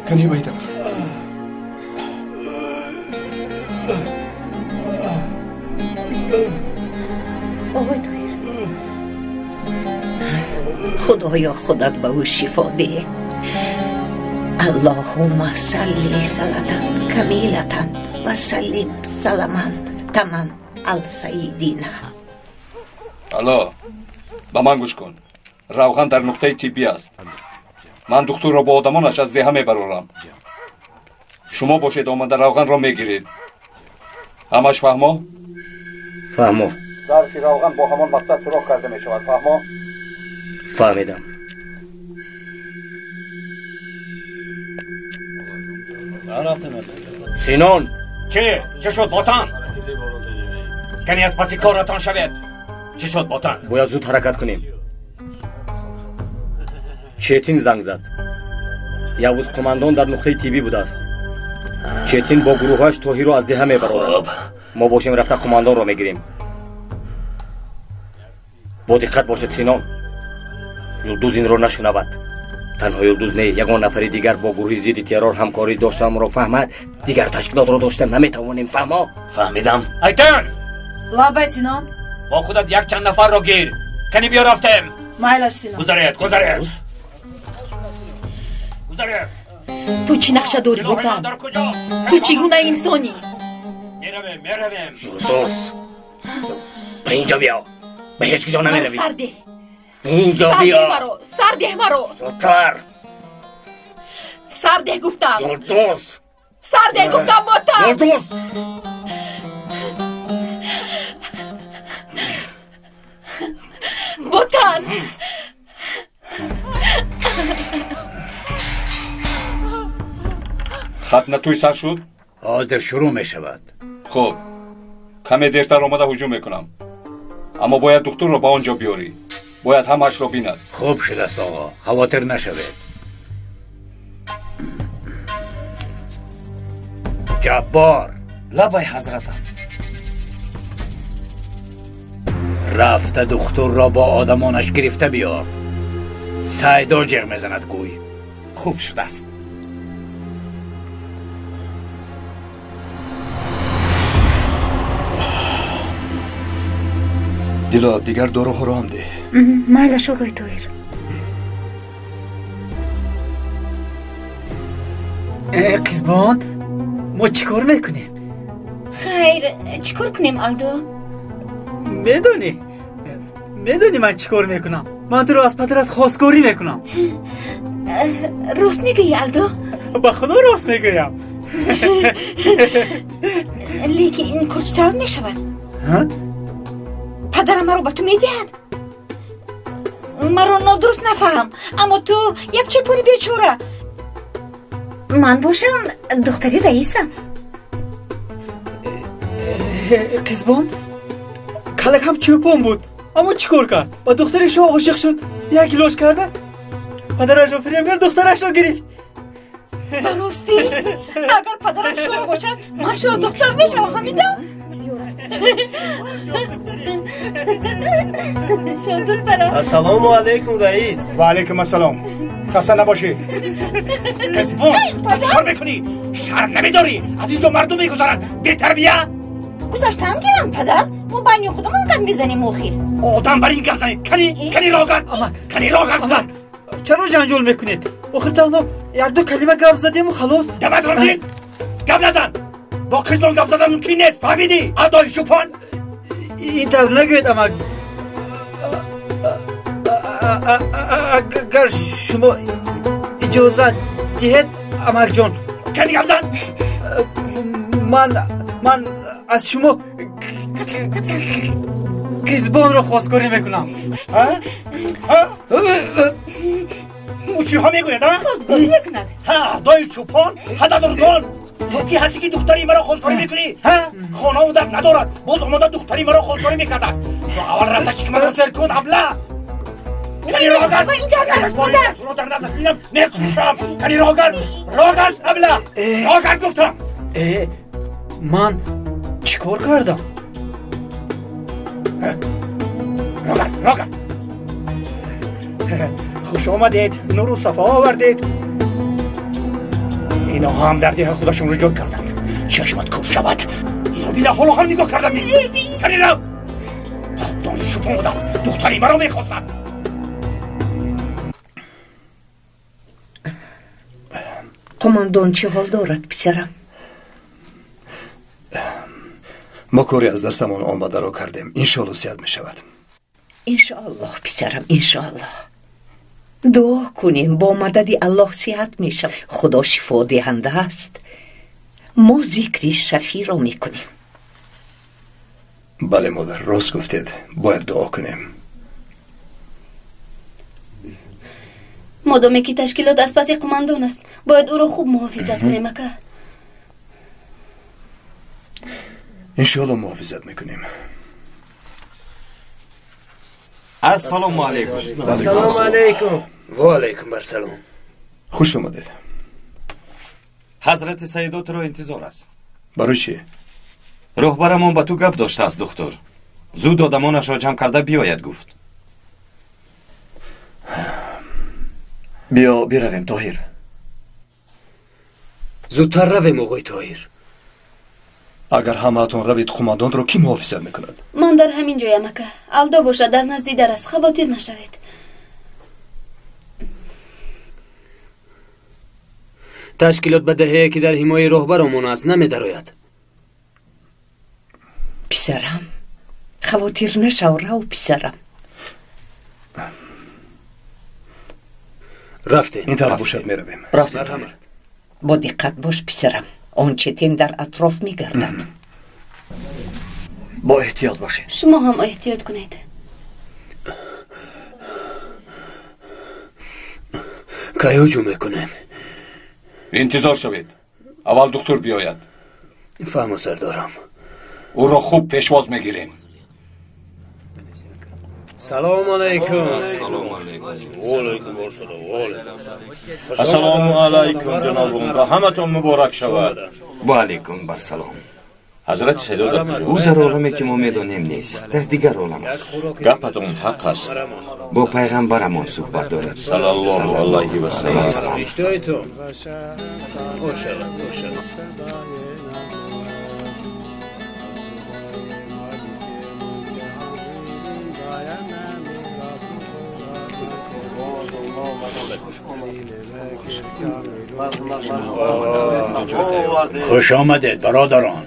Кани, ба ин тараф. Оғои Тоҳир. Худоё, худат ба ӯ шифо деҳ. Аллоҳумма салли салатан камилатан ва саллим саламан таман алсаидина. Алло, ба ман гӯш кун. Равған дар нуқтаи тиббӣ аст. Ман духтурро бо одамонаш аз деҳа мебарорам. Шумо бошед, омада равғанро мегиред. Ҳамаш фаҳмо? Фаҳмо. Зарфи равған бо ҳамон мақсад сурох карда мешавад. Фаҳмо? Фаҳмидам. Синон! Чӣ? Чӣ шуд, ботан? Кани аз паси коратон шавед. Чӣ шуд, ботан? Бояд зуд ҳаракат кунем. Четин занг зад. Явуз қумандон дар нуқтаи тиббӣ будааст. Четин бо гурӯҳаш Тоҳирро аз деҳа мебарорад. Мо бошем, рафта қумандонро мегирем. Бо диққат бошед, Синон. Юлдуз инро нашунавад. Танҳо Юлдуз не, ягон нафари дигар бо гурӯҳи зидди террор ҳамкорӣ доштанро фаҳмад, дигар ташкилотро дошта наметавонем. Фаҳмо? Фаҳмидам. Айтан! Лабай, Сином. Бо худат якчанд нафарро гир. Кани биё рафтем. Майлаш, Сином. Гузаред, гузаред. Гузаред. Ту чӣ нақша дорӣ, Ботан? Ту чӣ гуна инсонӣ? Меравем, меравем. Юлдуз, ба инҷо биё. Ба ҳеҷ куҷо намеравӣ. Сардеҳ. Инҷо биё. Сардеҳ маро. Зудтар. Сардеҳ гуфтам. Юлдуз. Сардеҳ гуфтам, Ботан. Юлдуз. Ботан. Хатна туй сар шуд? Ҳозир шурӯъ мешавад. Хуб, каме дертар омада ҳуҷум мекунам. Аммо бояд духтурро ба он ҷо биёрӣ. Бояд ҳамаашро бинад. Хуб шудааст, оғо, хавотир нашавед. Ҷаббор. Лабай, ҳазратам. Рафта духтурро бо одамонаш гирифта биёр. Сайдо ҷеғ мезанад гӯй. Хуб шудааст. Дило, дигар доруҳоро ҳам деҳ. Майлаш, оғои Тоҳир. Қизбон, мо чӣ кор мекунем? Хайр, чӣ кор кунем, Алдо? Медонӣ, медонӣ ман чӣ кор мекунам? Ман туро аз падарат хостгорӣ мекунам. Рост мегӯӣ, Алдо? Ба худо рост мегӯям. Лекин ин кор чӣ тавр мешавад? Падарам маро ба ту медиҳад? Маро нодуруст нафаҳм, аммо ту як чӯпони бечора. Ман бошам духтари раисам. Қизбон, калак ҳам чӯпон буд, аммо чӣ кор кард? Ба духтари шоҳ ошиқ шуд, як илоҷ карда падарашро фиреб кард, духтарашро гирифт. Ба ростӣ, агар падарам шоҳ бошад, ман шоҳ духтар мешавам, ҳамидам? Ассалому алайкум, раис. Ва алайкум ассалом. Хаста набошӣ. Қизбон, чӣ кор мекунӣ? Шарм намедорӣ? Аз инҷо мардум мегузаранд. Бетарбия? Гузаштан гиранд, падар. Мо байни худамон гап мезанем охир. Одам бар ин гап занед. Кани, кани рогард. Кани рогард. Чаро ҷанҷол мекунед? Охир танҳо як-ду калима гап задему халос. Дамат розин. Гап назан. Бо қизбон гап задан мумкин нест, фаҳмидӣ? Адои чӯпон. Ин тавр нагӯед, амак. Агар шумо иҷозат диҳед, амакҷон. Кани гап зан. Ман аз шумо қизбонро хостгорӣ мекунам. Ӯ чиҳо мегӯяд? Хостгорӣ мекунад. Адои чӯпон, ҳададургон. Ту ки ҳастӣ ки духтари маро хостгорӣ мекунӣ? Хонаву дар надорад, боз омода духтари маро хостгорӣ мекардааст. Ту аввал рафта шикмаро сер кун, абла. Кани рогард, туро дар наздаш бинам, мекушам. Кани рогард, рогард, абла, рогард гуфтам. Ман чӣ кор кардам? Рогард, рогард. Хуш омадед, нуру сафо овардед. Инҳо ҳам дар деҳа худашонро ҷой карданд. Чашмат кӯр шавад. Инро бина, ҳоло ҳам нигоҳ кардам. Кани рав. Дони чӯпон будааст, духтари маро мехостааст. Қумондон чӣ ҳол дорад, писарам? Мо кори аз дастамон омадаро кардем. Иншоалло сиҳат мешавад. Иншоаллоҳ, писарам, иншоаллоҳ. Дуо кунем, бо мадади Аллоҳ сиҳат мешавад. Худо шифодиҳанда аст. Мо зикри шафиро мекунем. Бале, модар, рост гуфтед. Бояд дуо кунем. Модоме ки ташкилот аз паси қумандон аст, бояд ӯро хуб муҳофизат кунем, ака. Иншоалло муҳофизат мекунем. Ассалому алайкум. Ассалому алайкум. Ва алайкум ассалом. Хуш омадед. Ҳазрати Саидо туро интизор аст. Барои чӣ? Роҳбарамон ба ту гап доштааст, духтур. Зуд одамонашро ҷамъ карда биёяд, гуфт. Биё биравем, Тоҳир. Зудтар равем, оғои Тоҳир. Агар ҳамаатон равед, қумандонро кӣ муҳофизат мекунад? Ман дар ҳамин ҷоям, ака. Алдо бошад, дар назди дар аст, хавотир нашавед. Ташкилот ба деҳае ки дар ҳимояи роҳбаромон аст намедарояд. Писарам, хавотир нашав, рав, писарам. Рафтем. Ин тавр бошад, меравем. Рафтем. Бо диққат бош, писарам. Он четин дар атроф мегардад. Бо эҳтиёт бошед. Шумо ҳам эҳтиёт кунед. Кай ҳуҷум мекунем? Интизор шавед. Аввал духтур биёяд. Фаҳмо, сардорам. Ӯро хуб пешвоз мегирем. Салому алайкум. Ассалому алайкум, ҷанобон. Ба ҳаматон муборак шавад. Ва алайкум барсалом. Ҳазрати Сайдо дар куҷо? Ӯ дар оламе ки мо медонем нест, дар дигар олам аст. Гапатон ҳақ аст. Бо пайғамбарамон суҳбат дорад. Саллаллоҳу алайҳи васалам. Хуш омадед, бародарон.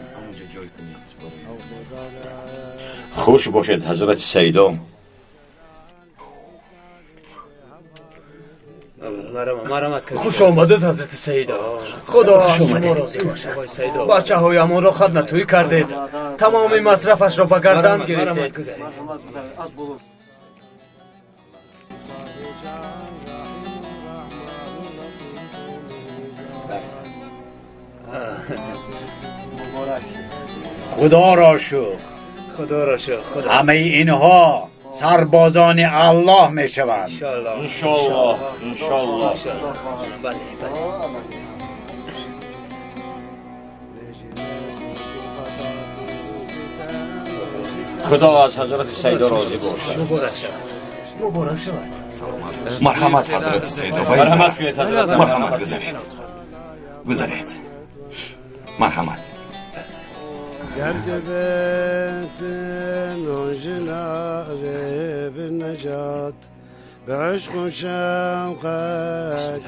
Хуш бошед, ҳазрати Сайдо. Хуш омадед, ҳазрати Сайдо. Худо аз шумо розӣ бошад. Бачаҳоямонро хаднатӯй кардед, тамоми масрафашро ба гардан гирифтед. Худоро шукр. Худоро шукр. Ҳамаи инҳо сарбозони Аллоҳ мешаванд. Иншоаллоҳ, иншоаллоҳ. Бале, бале. Худо аз ҳазрати Сайдо розӣ бошад. Муборак шавад. Муборак шавад. Марҳамат, ҳазрати Сайдо. Марҳамат кунед, ҳазрат. Марҳамат, гузаред. Гузаред. Марҳамат. بعشق وشوقك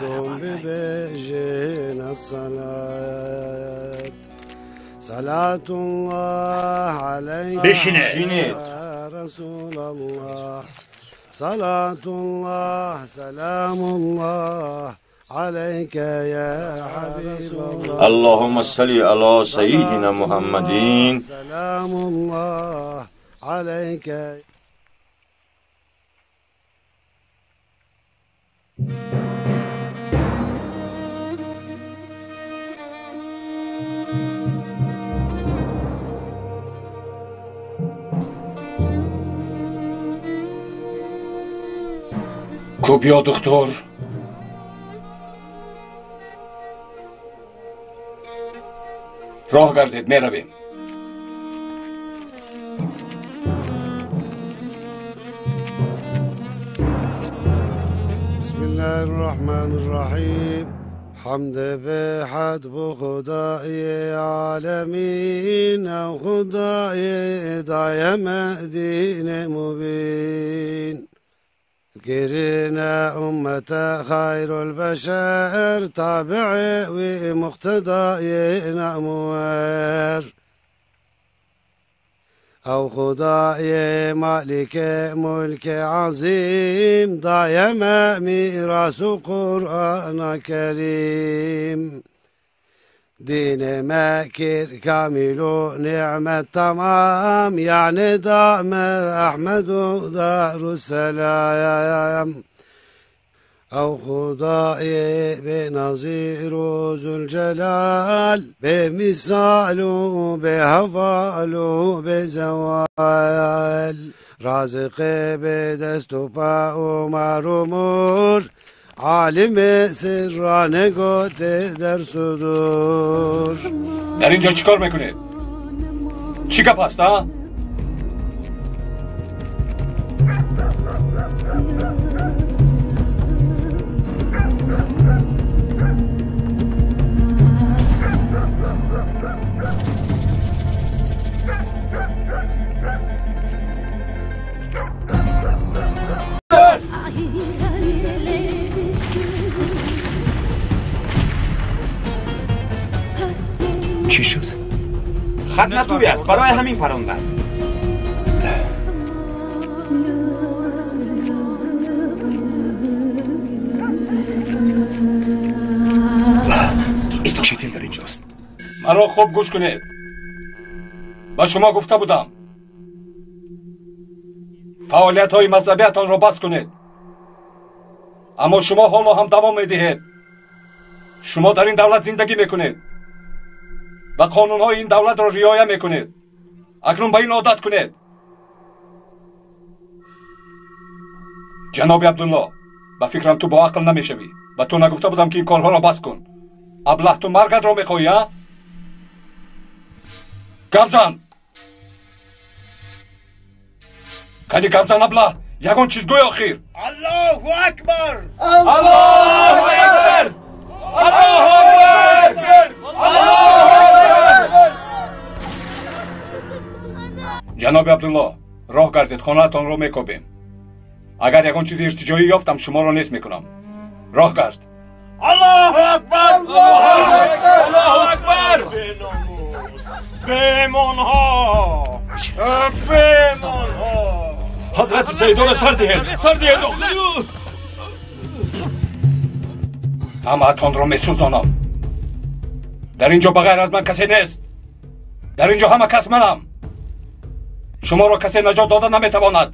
قم ببيجينا الصلاة صلاة الله عليك يا رسول الله صلاة الله سلام الله عليك يا حبيب الله اللهم صل على سيدنا محمد سلام الله عليك. Кубиё, духтур. Роҳ гардед, меравем. بسم الله الرحمن الرحيم حمد بحد بخدای عالمین و خدای دایم دین مبین كرنا أمة خير البشر تابع ومقتدى نأمور أو خدای مالك ملك عظيم دايم ميراث قرآن كريم دين ماكر كامل نعمة تمام يعني دام أحمد دار السلام أو خدای بنظير ذو الجلال بمثال بهفال بزوال رازق بدست و پا و مرمور عالم سران گوت در صدور. در اینجا چیکار میکنید؟ چی گپ هست ها؟ Хатнатуй аст, барои ҳамин парондам. Четин дар инҷост. Маро хуб гӯш кунед. Ба шумо гуфта будам. Фаъолиятҳои мазҳабиятонро бас кунед. Аммо шумо ҳоло ҳам давом медиҳед. Шумо дар ин давлат зиндагӣ мекунед ва қонунҳои ин давлатро риоя мекунед. Акнун ба ин одат кунед. Ҷаноби Абдулло, ба фикрам ту бо ақл намешавӣ. Ба ту нагуфта будам ки ин корҳоро бас кун. Аблаҳ, ту маргатро мехоҳӣ, а? Гап зан! Кани гап зан, аблаҳ! Ягон чиз гӯй охир! Аллоҳу акбар! Аллоҳу акбар! Аллоҳу акбар! Аллоҳу акбар! Ҷаноби Абдулло, роҳ гардед, хонаатонро мекобем. Агар ягон чизи иртиҷоӣ ёфтам, шуморо нест мекунам. Роҳ гард. Аллоҳу акбар! Аллоҳу акбар! Бемонҳо! Бемонҳо! Ҳазрати Саидоро сар диҳед! Сар диҳед! Ҳамаатонро месӯзонам. Дар ин ҷо ба ғайр аз ман касе нест. Дар ин ҷо ҳама кас манам. Шуморо касе наҷот дода наметавонад.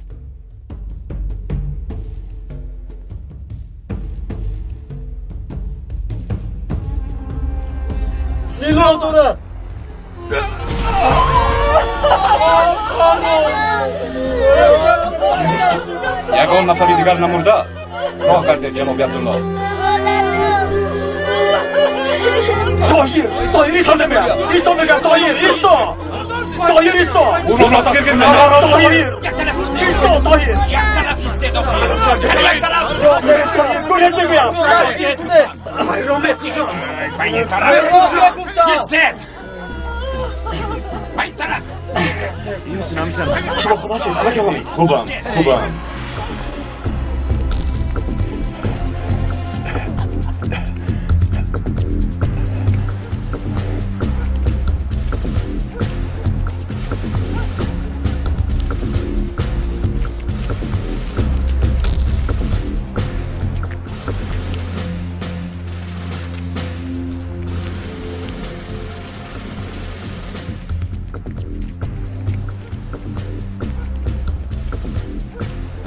Силоҳ дорад. Ягон нафари дигар намурда? Роҳ гардед, ҷаноби Абдулло. Тоҳир! Тоҳир, исто мегӯям! Исто мегӯям, Тоҳир, исто! Тоҳир, исто! Ӯро дастгир кунед! Тоҳир! Исто, Тоҳир! Гурез мегӯям! Шумо хуб ҳастед, аллакай омед? Хубам, хубам.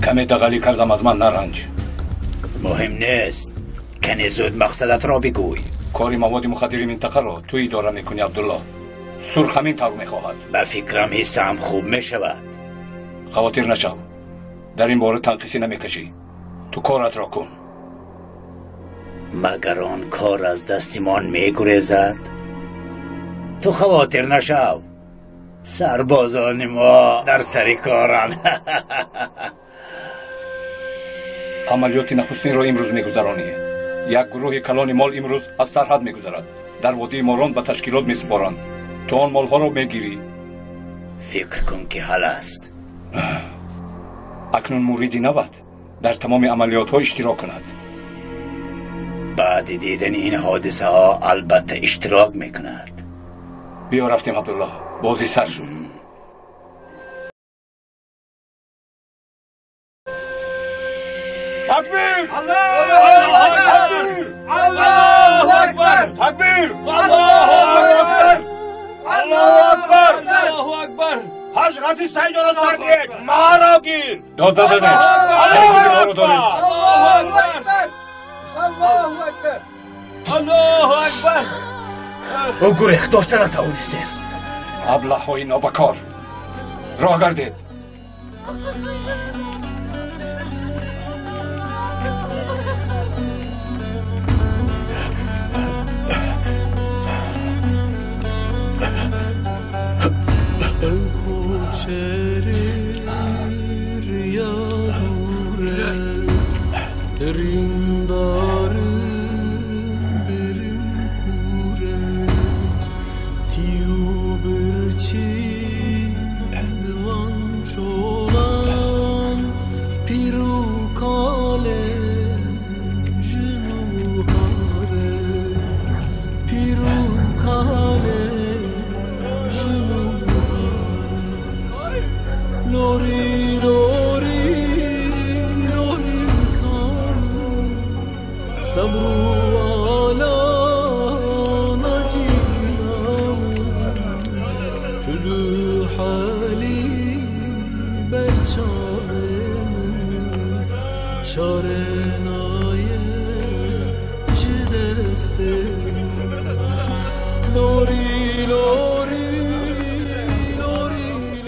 Каме дағалӣ кардам, аз ман наранҷ. Муҳим нест. Кане зуд мақсадатро бигӯй. Кори маводи мухаддири минтақаро ту идора мекунӣ, Абдулло. Сурх ҳамин тавр мехоҳад. Ба фикрам ҳиссаам хуб мешавад. Хавотир нашав. Дар ин бора танқисӣ намекашӣ. Ту коратро кун. Магар он кор аз дастимон мегурезад? Ту хавотир нашав. Сарбозони мо дар сари коранд. Амалиёти нахустинро имрӯз мегузаронӣ. Як гурӯҳи калони мол имрӯз аз сарҳад мегузарад. Дар водии Морон ба ташкилот месупоранд. Ту он молҳоро мегирӣ. Фикр кун ки ҳал аст. Акнун муриди навад дар тамоми амалиётҳо иштирок кунад. Баъди дидани ин ҳодисаҳо албатта иштирок мекунад. Биё рафтем, Абдулло. Бозӣ сар шуд. Такбир! Аллоҳу акбар! Аллоҳу акбар! Такбир! Аллоҳу акбар! Аллоҳу акбар! Аллоҳу акбар! Ҳазрати Саидоро сар диҳед, маро гир! Дод назанед! Аллоҳу акбар! Аллоҳу акбар! Аллоҳу акбар! Аллоҳу акбар! Ӯ гурехт, дошта натавонистем. Аблаҳҳои нобакор! Роҳ гардед! Piru kale, jinu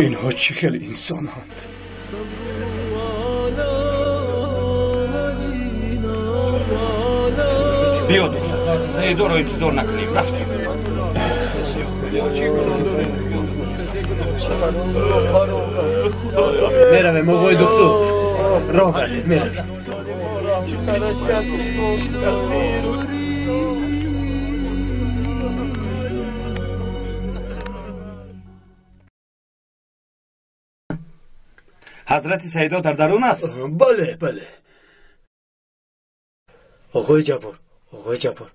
Инҳо чӣ хел инсонанд? Биё духтар, Саидоро интизор накунем, рафтем. Меравем, оғои духтур. Роҳ гардед, меравем. Ҳазрати Саидо дар дарун аст? Бале, бале. Оғои Ҷаббор, оғои Ҷаббор,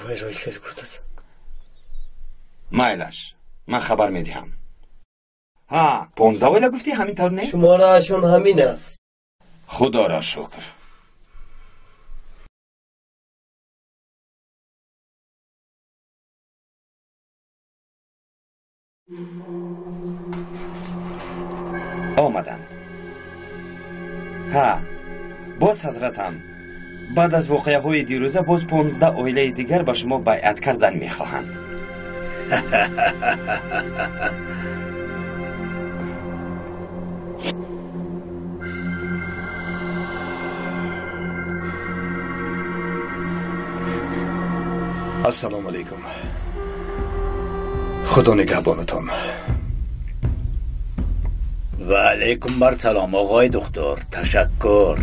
вайро хел гуфтааст. Майлаш, ман хабар медиҳам. Ҳа, 15 оила гуфтӣ, ҳамин тавр не? Шумораашон ҳамин аст. Худоро шукр. Омаданд. Ҳа, боз ҳазратам, баъд аз воқеаҳои дирӯза боз 15 оилаи дигар ба шумо байъат кардан мехоҳанд. Ассалому алайкум. Худо нигаҳбонатон. Ва алайкум бар салом, оғои духтур. Ташаккур.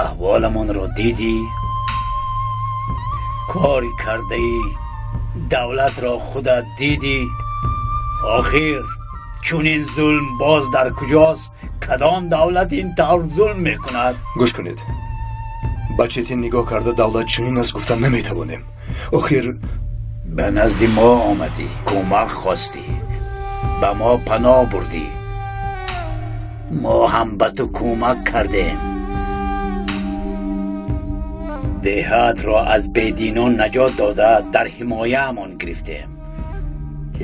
Аҳволамонро дидӣ? Кори кардаӣ, давлатро худат дидӣ. Охир чунин зулм боз дар куҷост? Кадом давлат ин тавр зулм мекунад? Гӯш кунед, ба Четин нигоҳ карда давлат чунин аст гуфта наметавонем. Охир ба назди мо омадӣ, кӯмак хостӣ, ба мо паноҳ бурдӣ. Мо ҳам ба ту кӯмак кардем. Деҳатро аз бединон наҷот дода дар ҳимояамон гирифтем.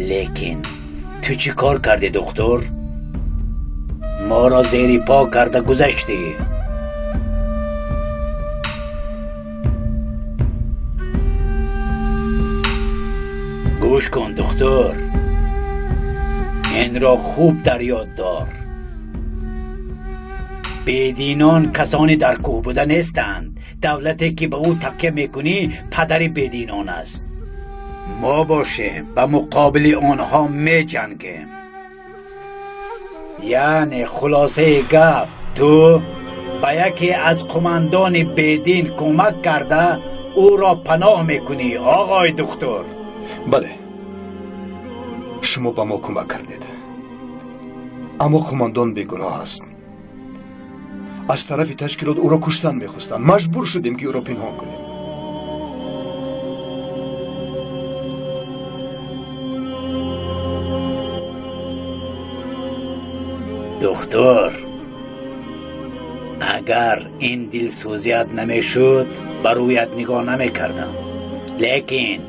Лекин ту чӣ кор кардӣ, духтур? Моро зери по карда гузаштӣ. Гӯш кун, духтур, инро хуб дар ёд дор. Бединон касоне дар кӯҳ буда нестанд. Давлате ки ба ӯ такя мекунӣ падари бединон аст. Мо бошем ба муқобили онҳо меҷангем. Яъне хулосаи гап, ту ба яке аз қумандони бедин кӯмак карда ӯро паноҳ мекунӣ, оғои духтур. Бале, шумо ба мо кӯмак кардед, аммо қумандон бегуноҳ аст. Аз тарафи ташкилот ӯро куштан мехостанд. Маҷбур шудем ки ӯро пинҳон кунем. Духтур, агар ин дилсӯзият намешуд, ба рӯят нигоҳ намекардам. Лекин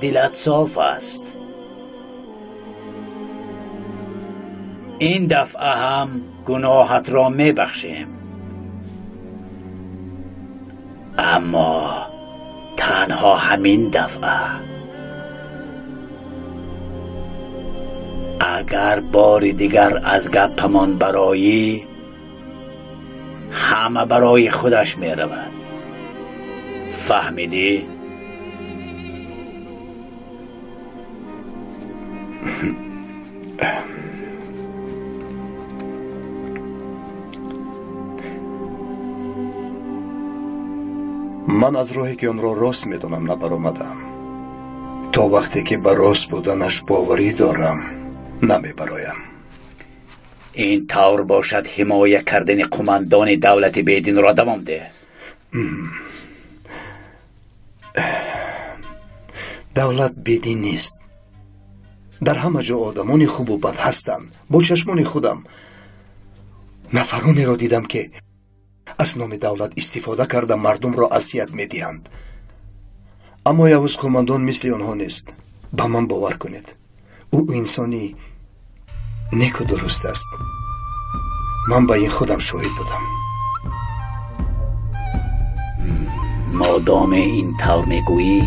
дилат соф аст. Ин дафъа ҳам гуноҳатро мебахшем. Аммо танҳо ҳамин дафъа. Агар бори дигар аз гапамон бароӣ, ҳама барои худаш меравад. Фаҳмидӣ? Ман аз роҳе ки онро рост медонам набаромадам. То вақте ки ба рост буданаш боварӣ дорам, намебароям. Ин тавр бошад, ҳимоя кардани қумандони давлати бединро давом деҳ. Давлат бедин нест. Дар ҳама ҷо одамони хубу бад ҳастанд. Бо чашмони худам нафаронеро дидам, ки аз номи давлат истифода карда мардумро азият медиҳанд. Аммо Явуз қумандон мисли онҳо нест. Ба ман бовар кунед, ӯ инсони неку дуруст аст. Ман ба ин худам шоҳид будам. Модоме ин тавр мегӯӣ,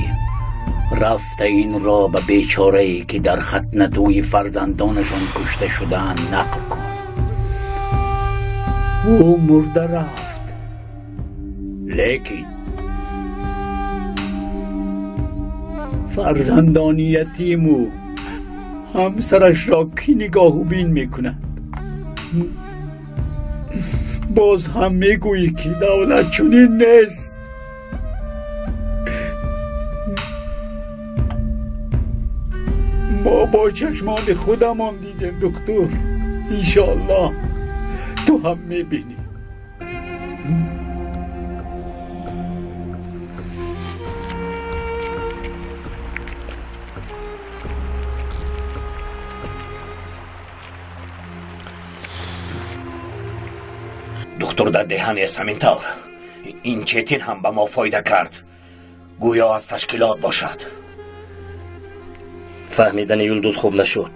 рафта инро ба бечорае, ки дар хатнатӯи фарзандонашон кушта шудаанд, нақл кун. Ӯ мурда рафт, лекин фарзандони ятиму ҳамсарашро кӣ нигоҳубин мекунад? Боз ҳам мегӯӣ, ки давлат чунин нест. Мо бо чашмони худамон дидем, духтур. Иншоаллоҳ, ту ҳам мебинӣ. Духтур дар деҳа нест. Ҳамин тавр ин Четин ҳам ба мо фоида кард. Гӯё аз ташкилот бошад. Фаҳмидани Юлдуз хуб нашуд.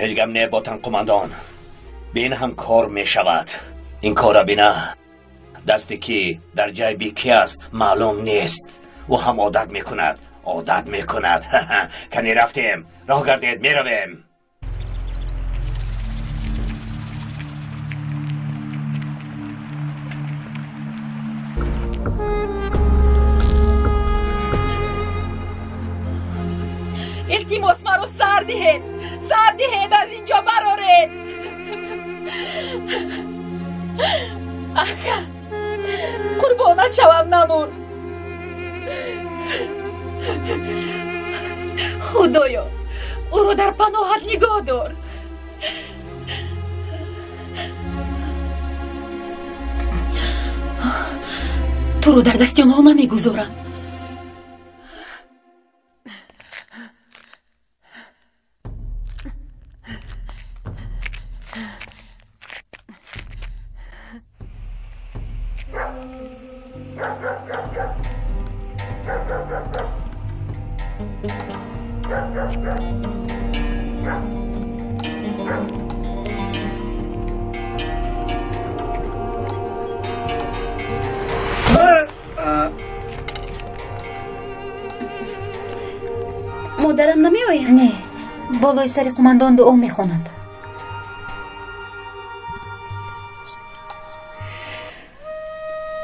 Ҳеҷ гап не, ботан қумандон. Бин ҳам кор мешавад. Ин кора бина дасте ки дар ҷайби ки аст, маълум нест. Ӯ ҳам одат мекунад, одат мекунад. Кани рафтем, роҳ гардед, меравем. Илтимос, маро сар диҳед, сар диҳед, аз ин ҷо бароред. Ака, қурбонат шавам, намур. Худоё, ӯро дар паноҳат нигоҳ дор. Туро дар дасти онҳо намегузорам. Модарам намеояд? Не, болои сари қумандон дуо мехонад.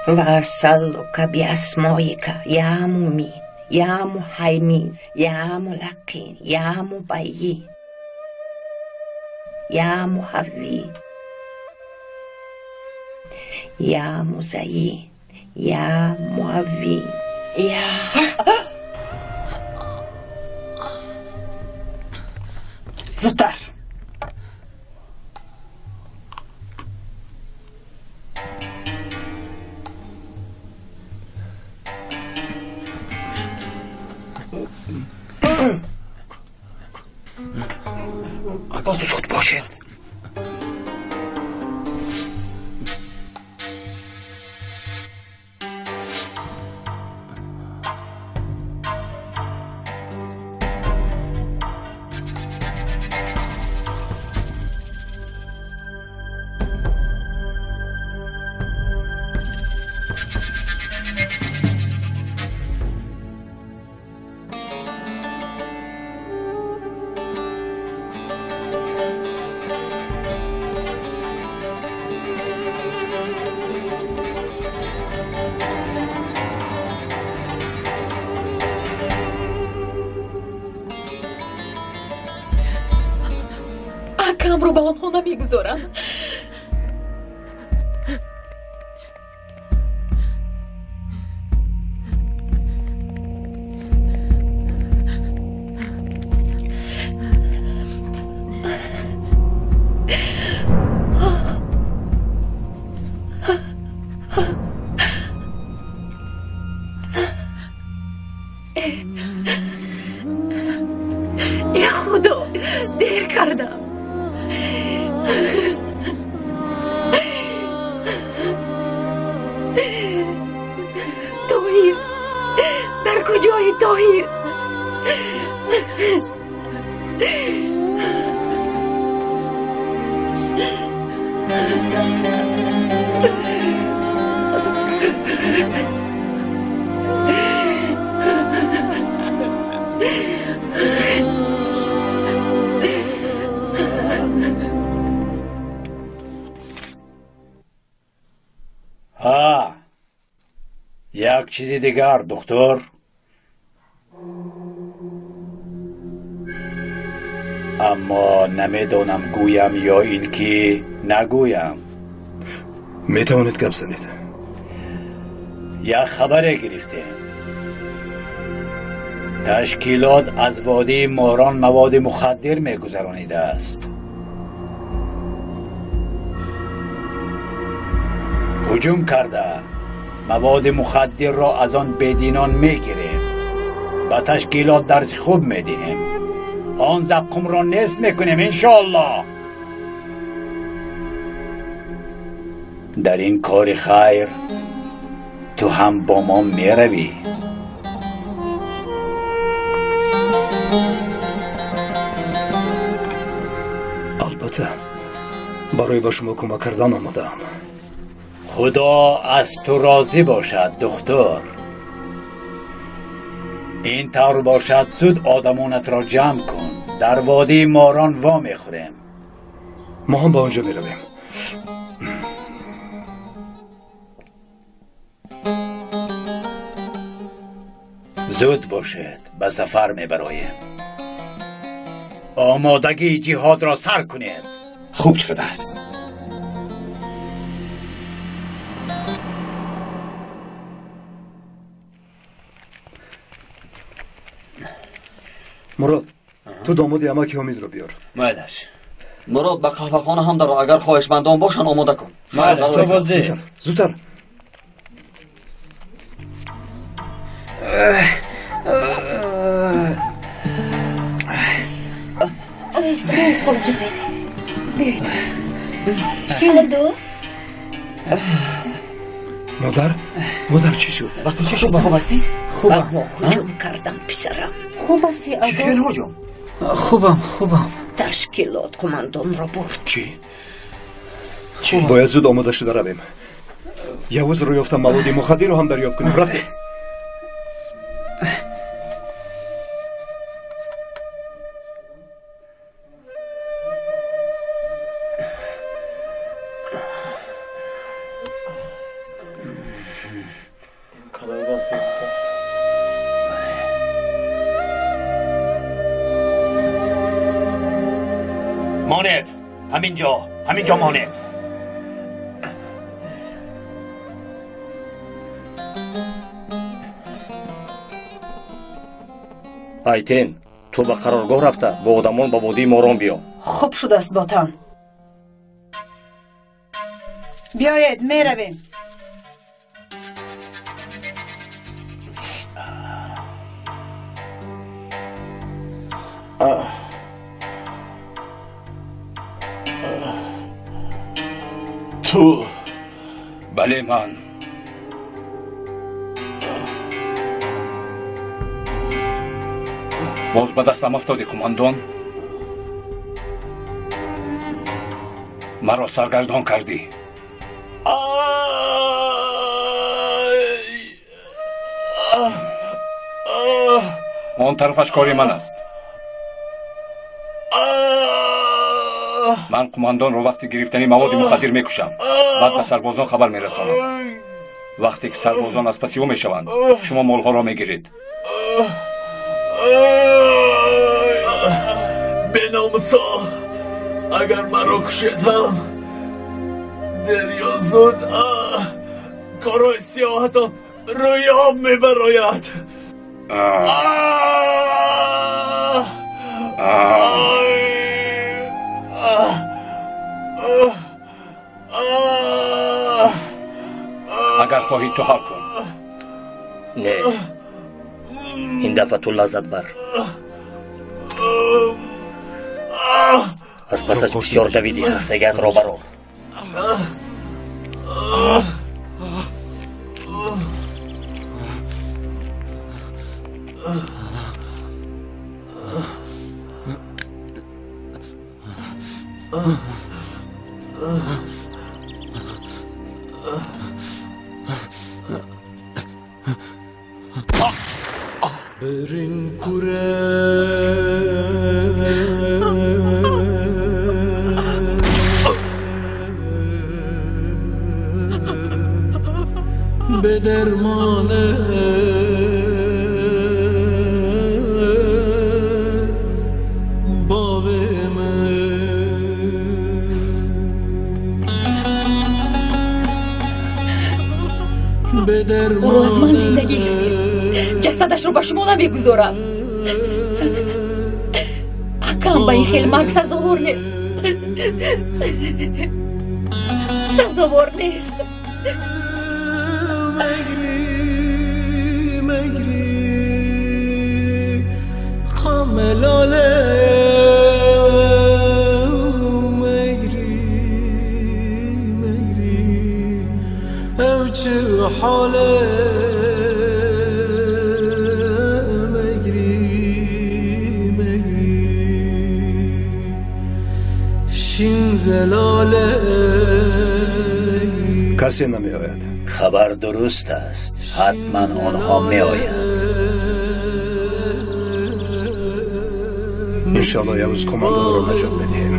وأسألك بأسمائك يا مميت يا مهيمن يا ملقن يا مبين يا محوي يا مزين يا معوي يا Зудтар. Зуд бошед. Акамро ба онҳо намегузорам. Э Худо, дер кардам. Тоҳир, дар куҷои Тоҳир? Ҳа, як чизи дигар, духтур. Аммо намедонам гӯям ё ин ки нагӯям. Метавонед гап занед. Як хабаре гирифтем. Ташкилот аз водии Морон маводи мухаддир мегузаронидааст. Ҳуҷум карда маводи мухаддирро аз он бединон мегирем, ба ташкилот дарси хуб медиҳем, он заққумро нест мекунем, иншоаллоҳ. Дар ин кори хайр ту ҳам бо мо меравӣ. Албатта, барои ба шумо кӯмак кардан омодаам. Худо аз ту розӣ бошад, духтур. Ин тавр бошад, зуд одамонатро ҷамъ кун. Дар водии Морон во мехӯрем. Мо ҳам ба он ҷо меравем. Зуд бошед, ба сафар мебароем. Омодагии ҷиҳодро сар кунед. Хуб шудааст. Мурод, ту домоди амаки Ҳомидро биёр. Майлаш. Мурод, ба қаҳвахона ҳам даро, агар хоҳишмандон бошанд омода кун. Майлаш, то боз дер. Зудтар. Оҳиста биёед, холаҷон, биёед. Шилду? Модар, модар, чӣ шуд? Ба ту чӣ шуд? Хуб ҳастӣ? Хубам. Ҳуҷум кардам, писарам. Хуб ҳастӣ, Чӣ хел ҳуҷум? Хубам, хубам. Ташкилот қумандонро бурд. Чӣ? Бояд зуд омода шуда равем. Явузро ёфта маводи мухаддирро ҳам дарёб кунем. Рафтем. Монед, ҳаминҷо, ҳаминҷо монед. Айтен, ту ба қароргоҳ рафта бо одамон ба водии Морон биё. Хуб шудааст, ботан. Биёед, меравем. Ту? Бале, ман. Боз ба дастам афтодӣ, қумандон. Маро саргардон кардӣ. Он тарафаш кори ман аст. Ман қумандонро вақти гирифтани маводи мухаддир мекушам. Баъд ба сарбозон хабар мерасонам. Вақте ки сарбозон аз паси ӯ мешаванд, шумо молҳоро мегиред. Беномусо, агар маро кушед ҳам дер ё зуд корҳои сиёҳатон рӯи об мебарояд. Агар хоҳӣ, ту ҳал кун. Не, Ин дафъа ту лаззат бар. Аз пасаш бисёр давидӣ, хастагиатро барор. Ӯро аз ман зиндагӣ гирифтед. Ҷасадашро ба шумо намегузорам. Акам ба ин хел марг сазовор нест. Сазовор нест. Касе намеояд. Хабар дуруст аст, ҳатман онҳо меоянд. Иншоалло Явуз командонро наҷот медиҳем.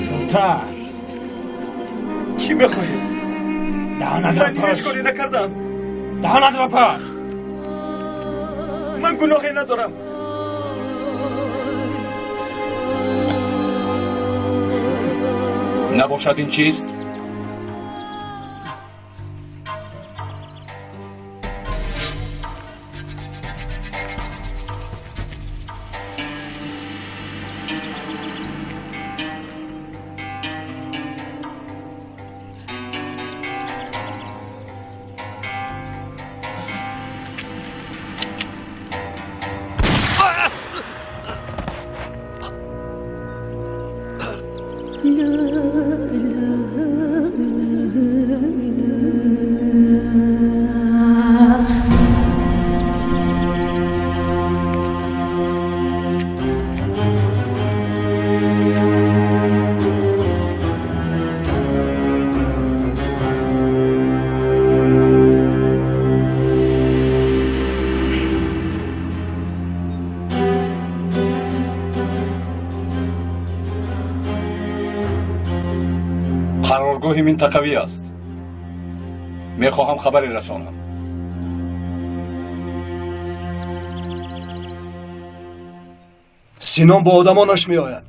Зудтар. Чӣ мехоҳӣ? Даҳонатро Ман пӯш. ҳеҷ коре накардам. Даҳонатро пӯш. Ман гуноҳе надорам. Набошад ин чиз? Қароргоҳи минтақавӣ аст. Мехоҳам хабаре расонам. Синон бо одамонаш меояд.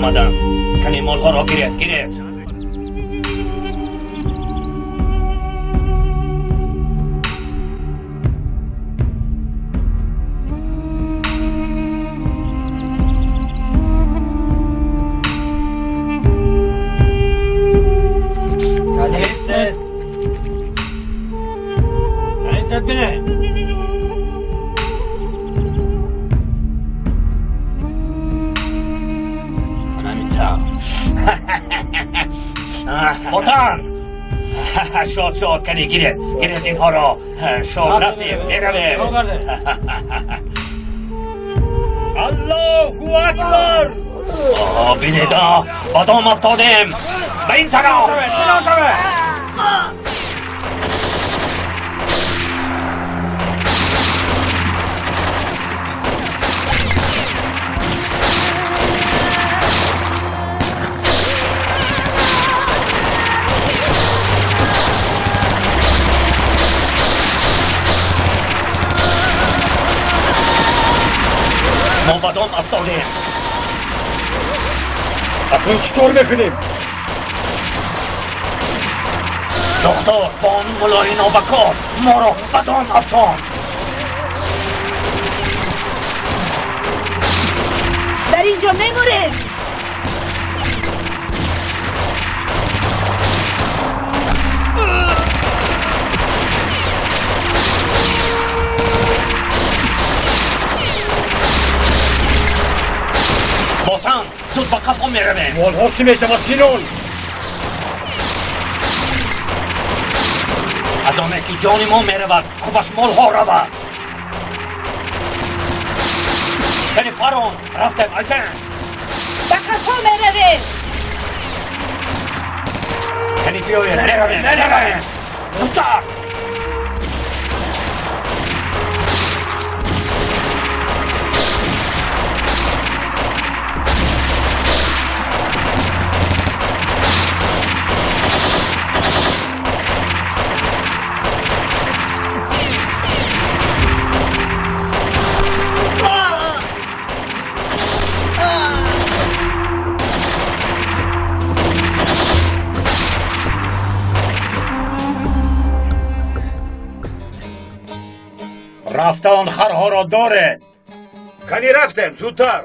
Омаданд. Кани молҳоро гиред, гиред. شاد شاد کنی گیرد گیرد اینها را. شاد رفتیم میرویم. الله اکبر. بینید با دام افتادیم. به این طرف. ما با دام افتادیم. اکنون چطور میکنیم؟ دختر با آن ملای نابکار ما را به دام افتاند. در اینجا میموریم. زود با قفا میرویم. مالها چی میشود سینون؟ از آنه که جان ما میرود خوبش مالها رود. یعنی پران رفتیم ایتن. به قفا میرویم. یعنی بیایید میرویم میرویم. زودتر. رفته آن خرها را داره. کنی رفتم زودتر.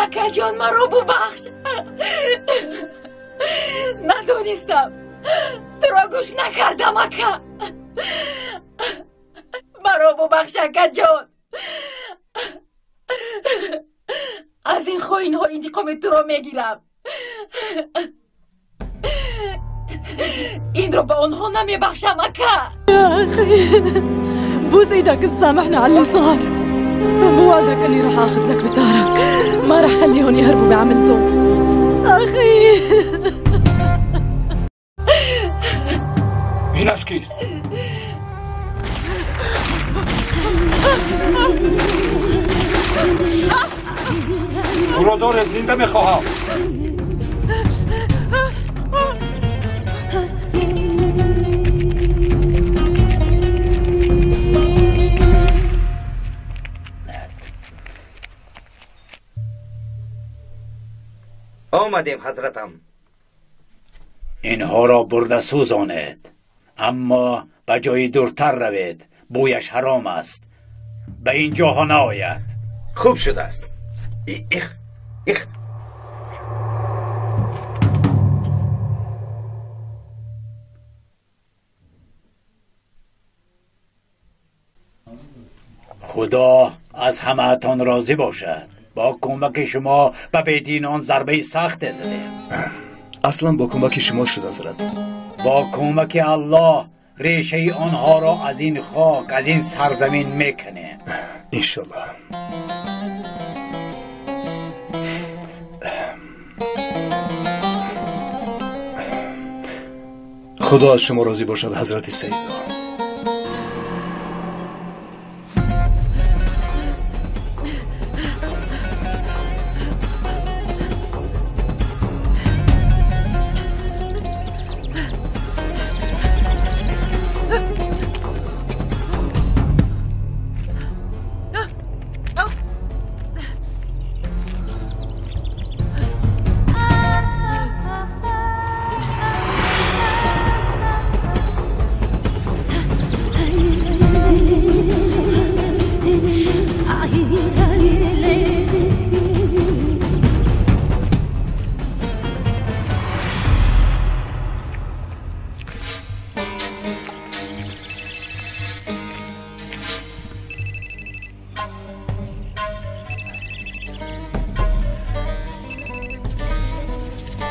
Акаҷон, маро бубахш. Надонистам, туро гӯш накардам, ака. Маро бубахш, акаҷон. Аз ин хоинҳо интиқоми туро мегирам. Инро ба онҳо намебахшам, ака. يا أخي بوس إيدك تسامحني على اللي صار. بوعدك إني رح آخذ لك بتارك، ما رح خليهم يهربوا بعملتهم. أخي اینش کیست؟ او را دارد، زنده میخواهم. آمدیم حضرتم. اینها را برده سوزانید، اما به جای دورتر روید، بویش حرام است، به این جاها نآید. خوب شده است. ایخ ایخ. Худо аз ҳамаатон розӣ бошад. Бо кӯмаки шумо ба бединон зарбаи сахте задем. Аслан бо кӯмаки шумо шуд, ҳазрат. Бо кӯмаки Аллоҳ решаи онҳоро аз ин хок, аз ин сарзамин мекунем. Иншоаллоҳ. Худо аз шумо розӣ бошад, ҳазрати Саидо.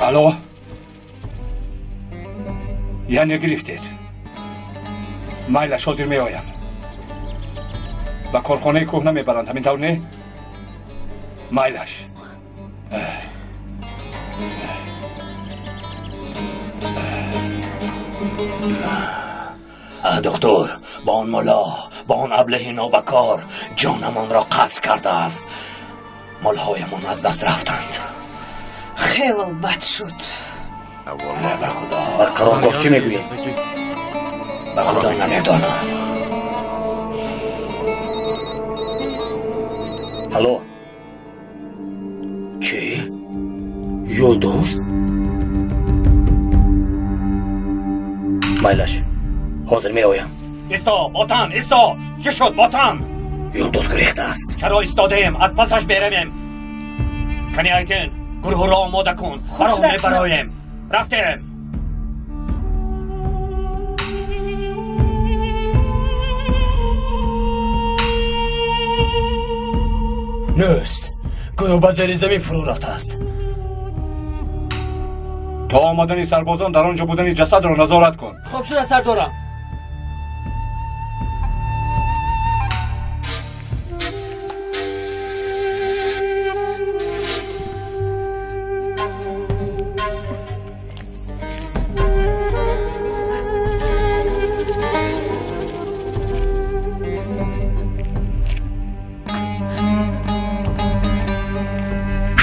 Алло, яъне гирифтед? Майлаш, ҳозир меоям. Ба корхонаи кӯҳна мебаранд, ҳамин тавр не? Майлаш. Духтур, бо он мулло, бо он аблаҳи нобакор ҷонамонро қасд кардааст. Молҳоямон аз даст рафтанд. Хеле бад шуд. Ба Худо. Ба қароргоҳ чӣ мегӯед? Ба Худо намедонам. Алло. Чӣ? Юлдуз? Майлаш, ҳозир меоям. Исто, ботан, исто! Чӣ шуд, ботан? Юлдуз гурехтааст. Чаро истодаем? Аз пасаш меравем. Кани Айтин, гурӯҳро омода кун. Баро мебароем. Рафтем. Нест. Гӯё ба зери замин фурӯ рафтааст. То омадани сарбозон дар он ҷо будани ҷасадро назорат кун. Хоб шуда, сардорам.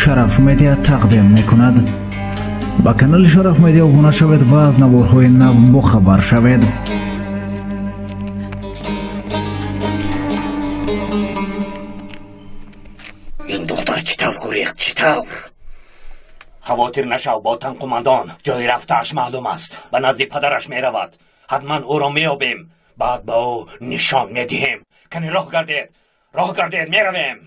Шараф Медиа тақдим мекунад. Ба канали Шараф Медиа обуна шавед ва аз наворҳои нав бохабар шавед. Ин духтар чӣ тавр гурехт, чӣ тавр? Хавотир нашав, ботан қумандон. Ҷои рафтааш маълум аст. Ба назди падараш меравад. Ҳатман ӯро меёбем. Баъд ба ӯ нишон медиҳем. Кани роҳ гардед, роҳ гардед, меравем.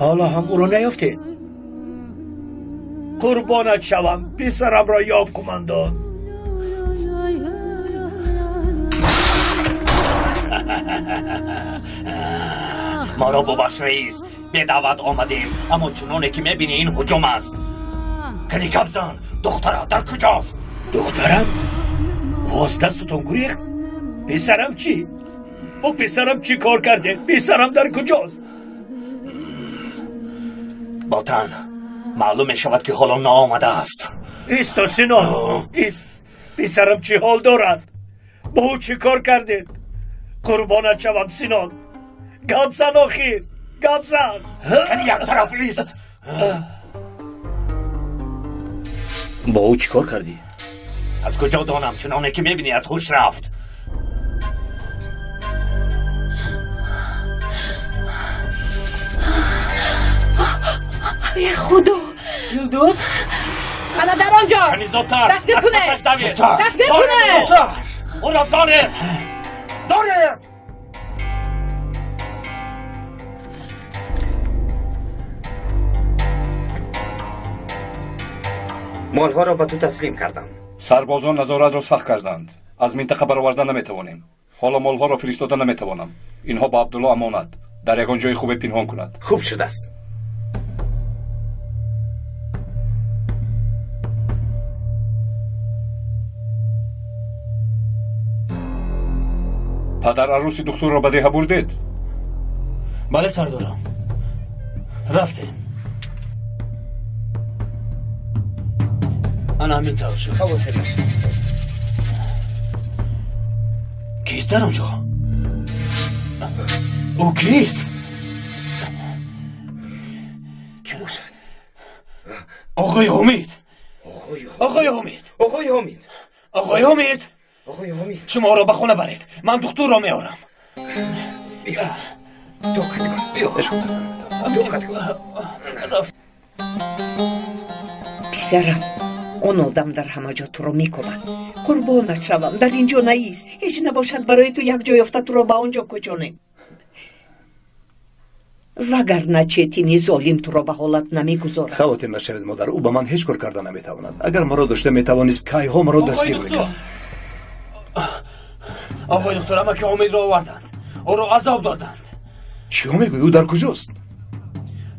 Ҳоло ҳам ӯро наёфтед? Қурбонат шавам, писарамро ёб, қумандон. Моро бубахш, раис, бедаъват омадем, аммо чуноне ки мебинӣ ин ҳуҷум аст. Кани гап зан, духтара дар куҷост? Духтарам? Ӯ аз дастатон гурехт? Писарам чӣ? Бо писарам чӣ кор кардед? Писарам дар куҷост? Ботан, маълум мешавад ки ҳоло наомадааст. Исто, Синон, ист. Писарам чӣ ҳол дорад? Бо ӯ чӣ кор кардед? Қурбонат шавам, Синон. Гап зан охир, гап зан. Кани як тараф ист. Бо ӯ чӣ кор кардӣ? Аз куҷо донам? Чуноне ки мебинӣ аз ҳуш рафт. Эй Худо! Юлдуз, ана дар он ҷост. Кани зудтар! Дастгир кунед! Дастгир кунед! Ӯро доред! Доред! Молҳоро ба ту таслим кардам. Сарбозон назоратро сахт карданд. Аз минтақа бароварда наметавонем. Ҳоло молҳоро фиристода наметавонам. Инҳо ба Абдулло амонат. Дар ягон ҷои хубе пинҳон кунад. Хуб шудааст. Падар арӯси духтурро ба деҳа бурдед? Бале, сардорам. Рафтем. Ана ҳамин тавр шуд. Кист дар он ҷо? Ӯ кист? Ки бошад? Оғои Ҳумид. Оғои Ҳумид. Оғои Ҳумид. Оғои Ҳумид. Оғои Ҳумид. Шуморо ба хона баред. Ман духтурро меорам. Биё. Тоқат кун. Биё. Тоқат кун. Писарам, он одам дар ҳама ҷо туро мекобад. Қурбонат шавам, дар ин ҷо наист. Ҳеҷ набошад барои ту як ҷо ёфта туро ба он ҷо кӯчонем. Вагарна Четини золим туро ба ҳолат намегузорад. Хавотир нашавед, модар, ӯ ба ман ҳеҷ кор карда наметавонад. Агар маро дошта метавонист, кайҳо маро дастгир мекард. Оғои духтур, амаки Ҳумидро оварданд. Ӯро азоб доданд. Чиҳо мегӯӣ? Ӯ дар куҷост?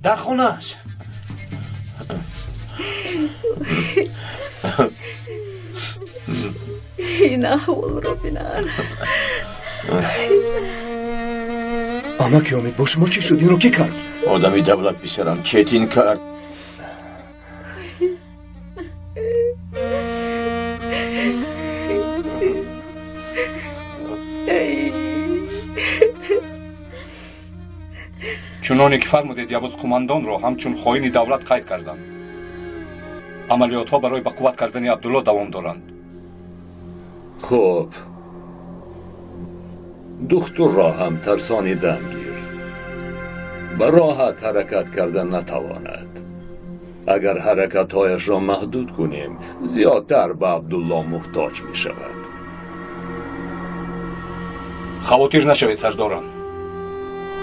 Дар хонааш. Ин аҳволро бинан. Амаки Ҳумид, бо шумо чӣ шуд? Инро кӣ кард? Одами давлат, писарам, Четин кард. Чуноне ки фармудед, Явуз қумандонро ҳамчун хоини давлат қайд кардам. Амалиётҳо барои ба қувват кардани Абдулло давом доранд. Хуб, духтурро ҳам тарсонидан гир. Ба роҳат ҳаракат карда натавонад. Агар ҳаракатҳояшро маҳдуд кунем, зиёдтар ба Абдулло муҳтоҷ мешавад. Хавотир нашавед, сардорам.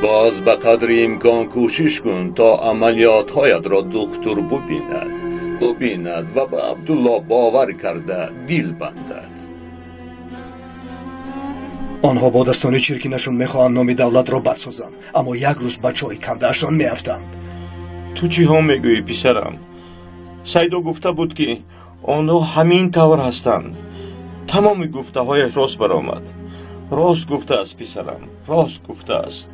Боз ба қадри имкон кӯшиш кун то амалиётҳоятро духтур бубинад. Бубинад ва ба Абдулло бовар карда дил бандад. Онҳо бо дастони чиркинашон мехоҳанд номи давлатро бад созанд, аммо як рӯз ба чоҳи кандаашон меафтанд. Ту чиҳо мегӯӣ, писарам? Сайдо гуфта буд, ки онҳо ҳамин тавр ҳастанд. Тамоми гуфтаҳояш рост баромад. Рост гуфтааст, писарам, рост гуфтааст.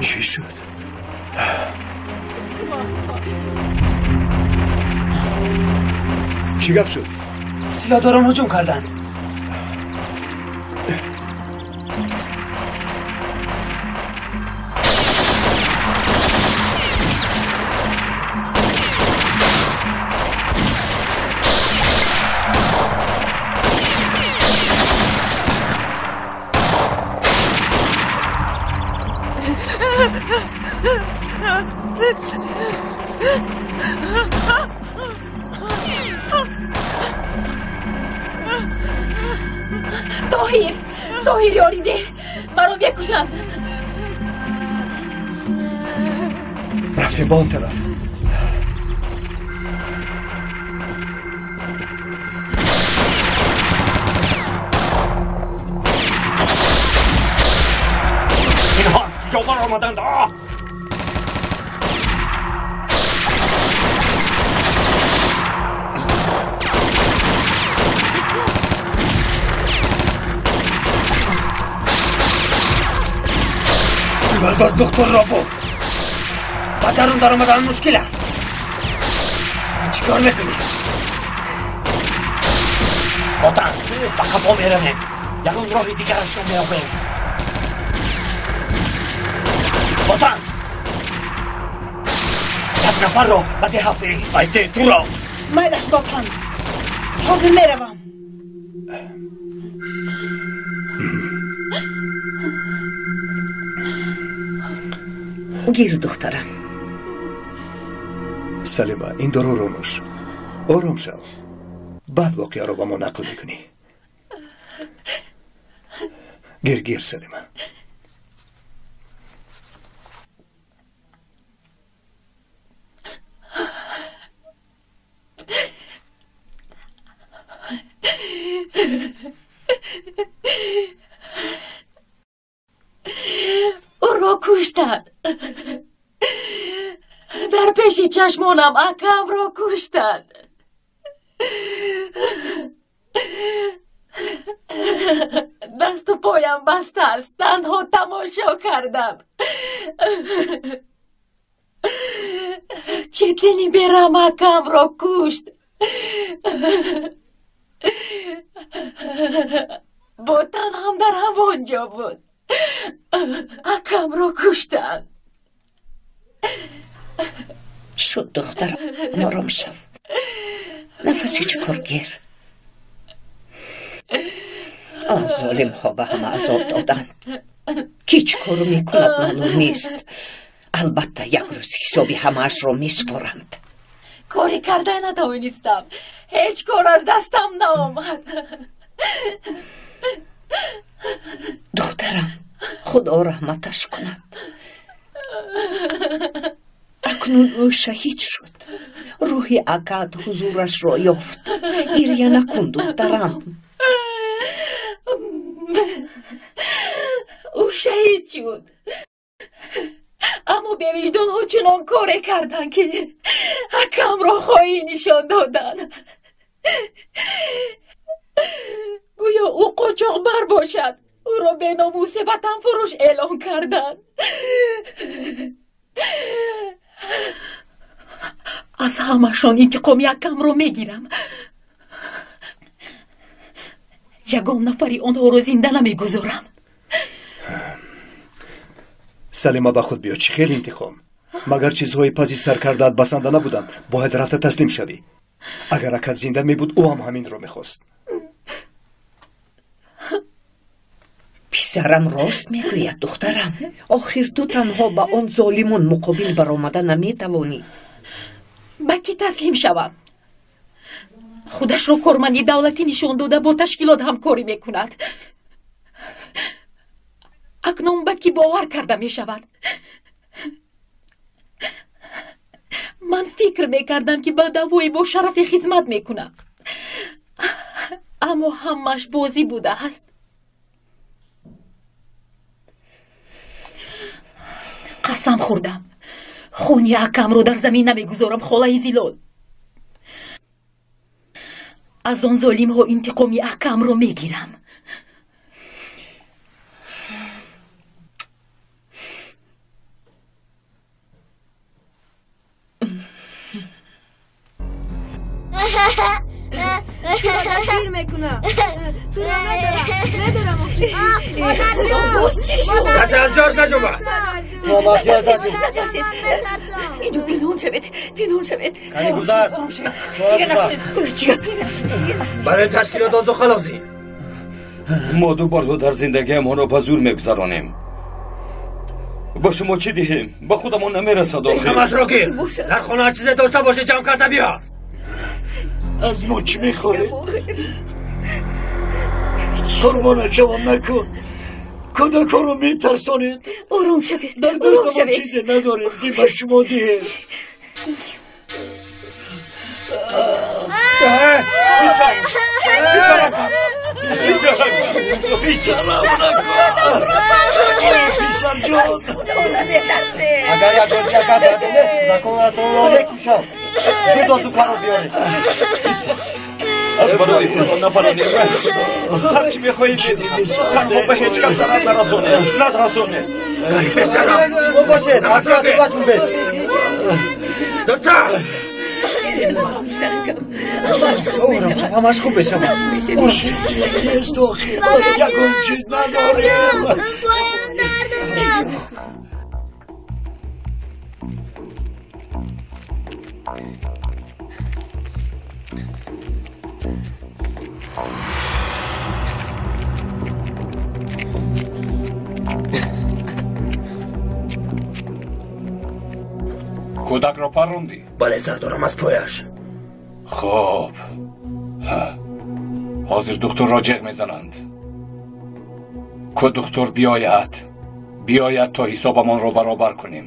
Чӣ шуд? Чӣ гап шуд? Силоҳдорон ҳуҷум карданд. Тоҳир, Тоҳир, ёрӣ деҳ, маро мекушанд. Рафтем ба он тараф. Инҳо аз куҷо баромаданд? Газ духтурро бурд. Ба дарун даромадан мушкил аст. Чӣ кор мекунӣ? Ботан, ба қафо меравем. Ягон роҳи дигарашро меёбем. Ботан, як нафарро ба деҳа фирист. Айте, туро. Майлаш, Ботан, ҳозир меравам. Гир, духтарам. Салима, ин доруро нӯш. Ором шав. Баъд воқеаро ба мо нақл мекунӣ. Гир, гир, Салима. Ӯро куштанд. Дар пеши чашмонам акамро куштанд. Дасту поям баста аст, танҳо тамошо кардам. Четини берам акамро кушт. Ботан ҳам дар ҳамон ҷо буд. Акамро куштанд. Шуд, духтарам, ором шав. Нафаси чуқур гир. Он золимҳо ба ҳама азоб доданд. Ки чӣ кор мекунад маълум нест. Албатта, як рӯз ҳисоби ҳамаашро месупоранд. Коре карда натавонистам. Ҳеҷ кор аз дастам наомад. Духтарам, худо раҳматаш кунад. Акнун ӯ шаҳид шуд. Рӯҳи акат ҳузурашро ёфт. Гиря накун, духтарам. Ӯ шаҳид шуд. Аммо бевиҷдонҳо чунон коре карданд, ки акамро хоин нишон доданд. Гӯё ӯ қочоқбар бошад. Ӯро беномусе ватанфурӯш эълон карданд. Аз ҳамашон интиқоми акамро мегирам. Ягон нафари онҳоро зинда намегузорам. Салима, ба худ биё. Чӣ хел интиқом? Магар чизҳои паси сар кардаат басанда набуданд? Бояд рафта таслим шавӣ. Агар акат зинда мебуд, ӯ ҳам ҳаминро мехост. Писарам рост мегӯяд, духтарам. Охир ту танҳо ба он золимон муқобил баромада наметавонӣ. Ба кӣ таслим шавам? Худашро корманди давлатӣ нишон дода бо ташкилот ҳамкорӣ мекунад. Акнун ба кӣ бовар карда мешавад? Ман фикр мекардам, ки ба даъвои бо шарафе хизмат мекунам, аммо ҳамааш бозӣ будааст. Қасам хӯрдам, хуни акамро дар замин намегузорам. Холаи Зилол, аз он золимҳо интиқоми акамро мегирам. Туро мекунам. Туро медорам. Медорам. Боз чӣ шуд? Касе аз ҷош наҷунбад. Натарсед. Инҷо пинҳон шавед. Пинҳон шавед. Кани гузар. Барои ташкилот озу халосӣ. Мо ду борҳо дар зиндагиамонро ба зур мегузаронем. Ба шумо чӣ диҳем? Ба худамон намерасад охир. Ҳамашро гир. Дар хона чизе дошта бошӣ ҷамъ карда биёр. Аз мо чӣ мехоҳед? Қурбона шавам, накун. Кӯдакҳоро метарсонед. Ором шавед. Дар дастамон чизе надорем, ки ба шумо диҳем. Писарам, накун. Писарҷон. Агар ягон чака дадоне, кӯдаконатонро мекушам. Бидозу каро биёред. Аз барои худо нафаронед. Ҳар чӣ мехоҳед медиҳед. Танҳо ба ҳеҷ кас зарар нарасонед. Нарасонед. Писарам, шумо бошед, ҳарчи наҷунбед. Зудтар. Ҳамаш хуб мешавад. Нест охир. Ягон чиз надорем. Поям дард дорад. Кӯдакро паррондӣ? Бале, сардорам, аз пояш. Хуб, ҳозир духтурро ҷеғ мезананд. Ку духтур биёяд, биёяд то ҳисобамонро баробар кунем.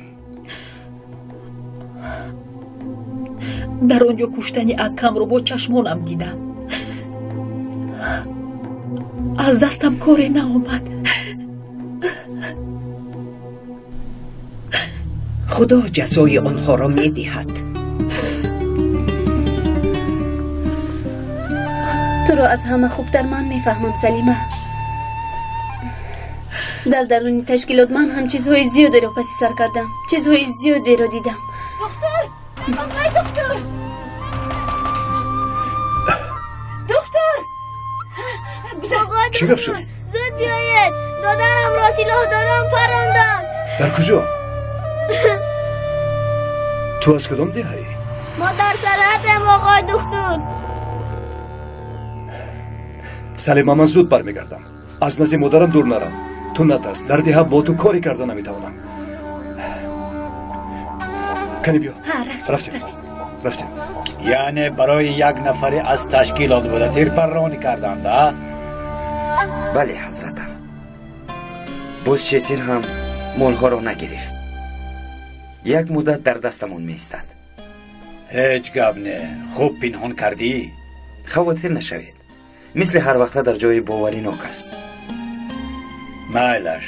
Дар он ҷо куштани акамро бо чашмонам дидам. Аз дастам коре наомад. Худо ҷазои онҳоро медиҳад. Туро аз ҳама хубтар ман мефаҳмам, Салима. Дар даруни ташкилот ман ҳам чизҳои зиёдеро паси сар кардам, чизҳои зиёдеро дидам. Духтур! Оғои духтур! Духтур! Чӣ гап шуд? Зуд биёед! Додарамро силоҳдорон паронданд. Дар куҷо? Ту аз кадом деҳаӣ? Мо дар сарҳадем, оғои духтур. Салима, ман зуд бармегардам. Аз назди модарам дур нарав. Ту натарс, дар деҳа бо ту коре карда наметавонам. Кани биё. Рафтем, рафтем. Яъне барои як нафаре аз ташкилот буда тирпарронӣ карданд, а? Бале, ҳазратам. Боз Четин ҳам молҳоро нагирифт. Як муддат дар дастамон меистад. Ҳеҷ гап не. Хуб пинҳон кардӣ? Хавотир нашавед. Мисли ҳар вақта дар ҷои боваринок аст. Майлаш.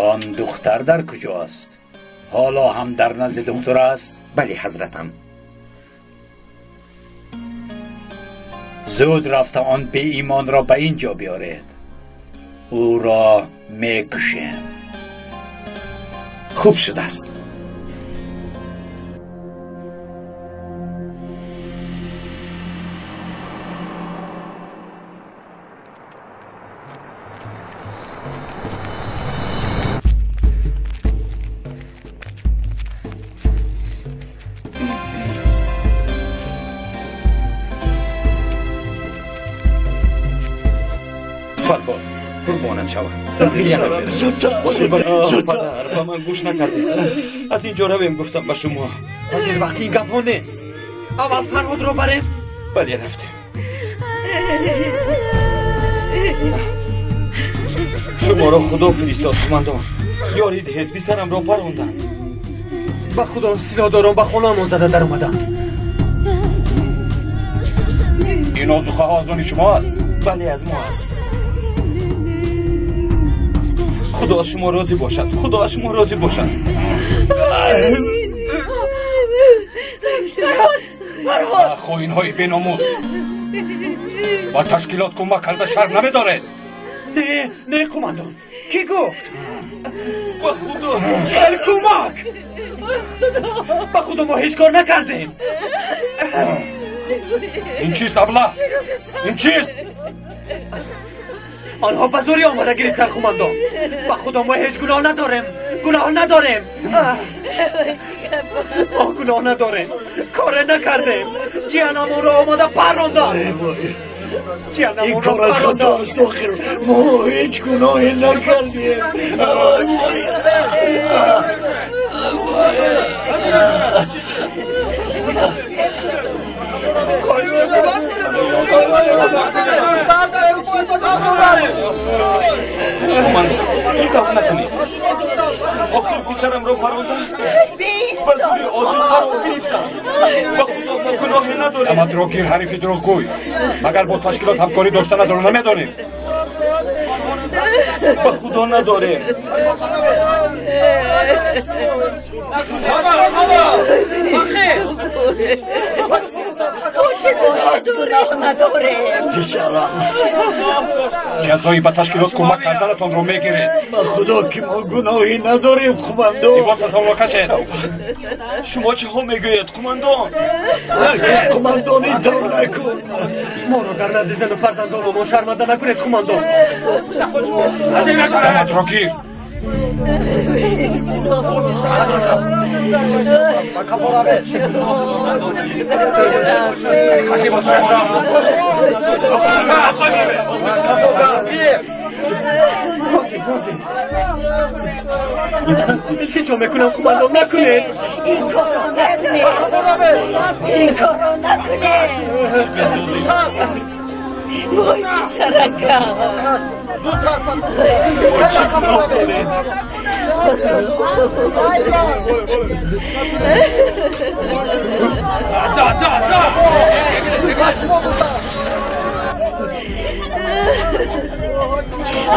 Он духтар дар куҷо аст? Ҳоло ҳам дар назди духтур аст? Бале, ҳазратам. Зуд рафта он беимонро ба ин ҷо биёред. Ӯро мекушем. Хуб шудааст. Фарҳод, қурбонат шавам. Падар, ба ман гӯш накардед. Аз ин ҷо равем, гуфтам ба шумо. Ҳозир вақти ин гапҳо нест. Аввал Фарҳодро барем. Бале, рафтем. Шуморо Худо фиристод, қумандон. Ёрӣ диҳед, писарамро паронданд. Ба Худо, силоҳдорон ба хонаамон зада даромаданд. Ин озуқаҳо аз они шумо аст? Бале, аз мо аст. Худо аз шумо розӣ бошад. Худо аз шумо розӣ бошад. Фарҳод! Фарҳод! Хоинҳои беномус! Ба ташкилот кӯмак карда шарм намедоред? Не, не, қумандон. Кӣ гуфт? Ба Худо! Чӣ хел кӯмак? Ба Худо, мо ҳеҷ кор накардем. Ин чист, абла? Ин чист? Онҳо ба зӯрӣ омада гирифтанд, қумандон. Ба Худо, мо ҳеҷ гуноҳ надорем. Гуноҳ надорем. Мо гуноҳ надорем. Коре накардем. Ҷиянамонро омада парронданд. Ин кор аз хато аст, охир мо ҳеҷ гуноҳе накардем. Қумандон, ин тавр накунед. Охир писарамро паронданд. Ба зӯри озуқаро гирифтанд. Ба Худо, мо гуноҳе надорем. Даматро гир, ҳарифи дурӯғгӯй. Магар бо ташкилот ҳамкорӣ доштанатро намедонем? Ба Худо, надорем. Чӣ гуноҳ дурӯғ надорем. Писарам, ҷазои ба ташкилот кӯмак карданатонро мегиред. Ба Худо ки мо гуноҳе надорем, қумандон. Либосатонро кашед. Шумо чиҳо мегӯед, қумандон? Қумандон, ин тавр накун. Моро дар назди зану фарзандонамон шарманда накунед, қумандон. Даматро гир. Розим, розим. Илтиҷо мекунам, қумандон, накунед. Ин корро накунед. Ин корро накунед. Вой, писаракам.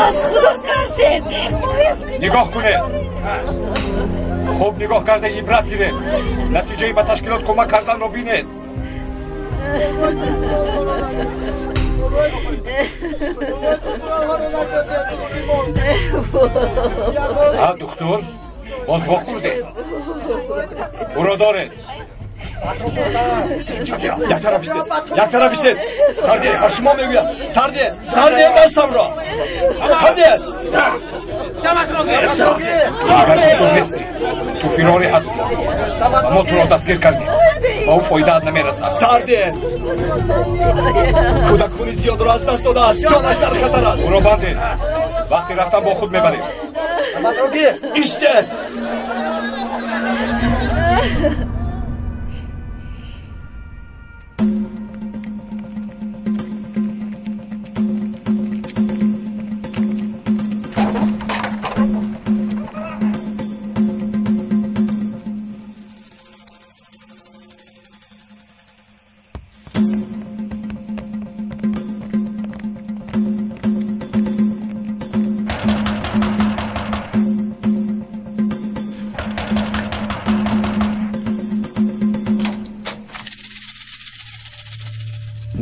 Аз Худо тарсед. Нигоҳ кунед. Хуб нигоҳ карда ибрат гиред. Натиҷаи ба ташкилот кӯмак карданро бинед. А, духтур, боз вохӯрдед. Ӯро доред. Як тараф истед, як тараф истед. Сардие, ба шумо мегӯям. Сардие, сардие дастамро. Сардие. Дигар духтур нестӣ. Ту фирорӣ ҳастӣ. Ва мо туро дастгир кардем. Ба ӯ фоидаат намерасад. Сардие. Кӯдак хуни зиёдро аз даст додааст. Ҷонаш дар хатар аст. Ӯро бандед. Вақти рафтан бо худ мебарем. Истед.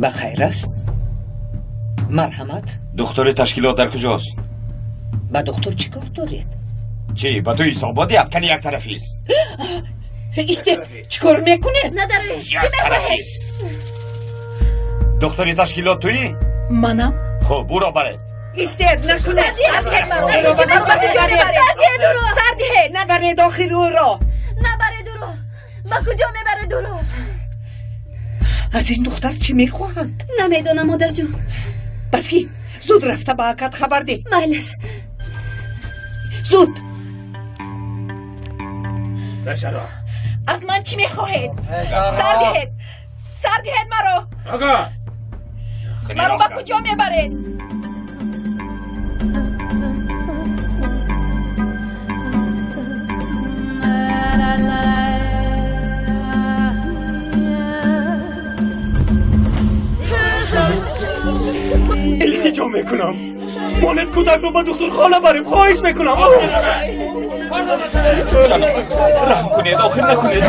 Ба хайр аст, марҳамат. Духтури ташкилот дар куҷост? Ба духтур чӣ кор доред? Чӣ, ба ту ҳисобот диҳам? Кани як тарафист. Истед, чӣ кор мекунед? Надароед, чӣ Як мехоҳед? тарафист. Духтури ташкилот туӣ? Манам. Хуб, ӯро баред. Истед, накунед. Сардиҳед маро. Чӣ мехоҳед? Куҷо мебаред? Сардиҳед ӯро. Сардиҳед. Набаред охир ӯро. Набаред ӯро. Ба куҷо мебаред ӯро? Аз ин духтар чӣ мехоҳанд? Намедонам, модарҷон. Барфӣ, зуд рафта ба акат хабар деҳ. Майлаш. Зуд. Аз ман чӣ мехоҳед? Сардиҳед. Сардиҳед маро. Маро ба куҷо мебаред? Илтиҷо мекунам, монед кӯдакро ба духтурхона барем. Хоҳиш мекунам. Раҳм кунед, охир накунед.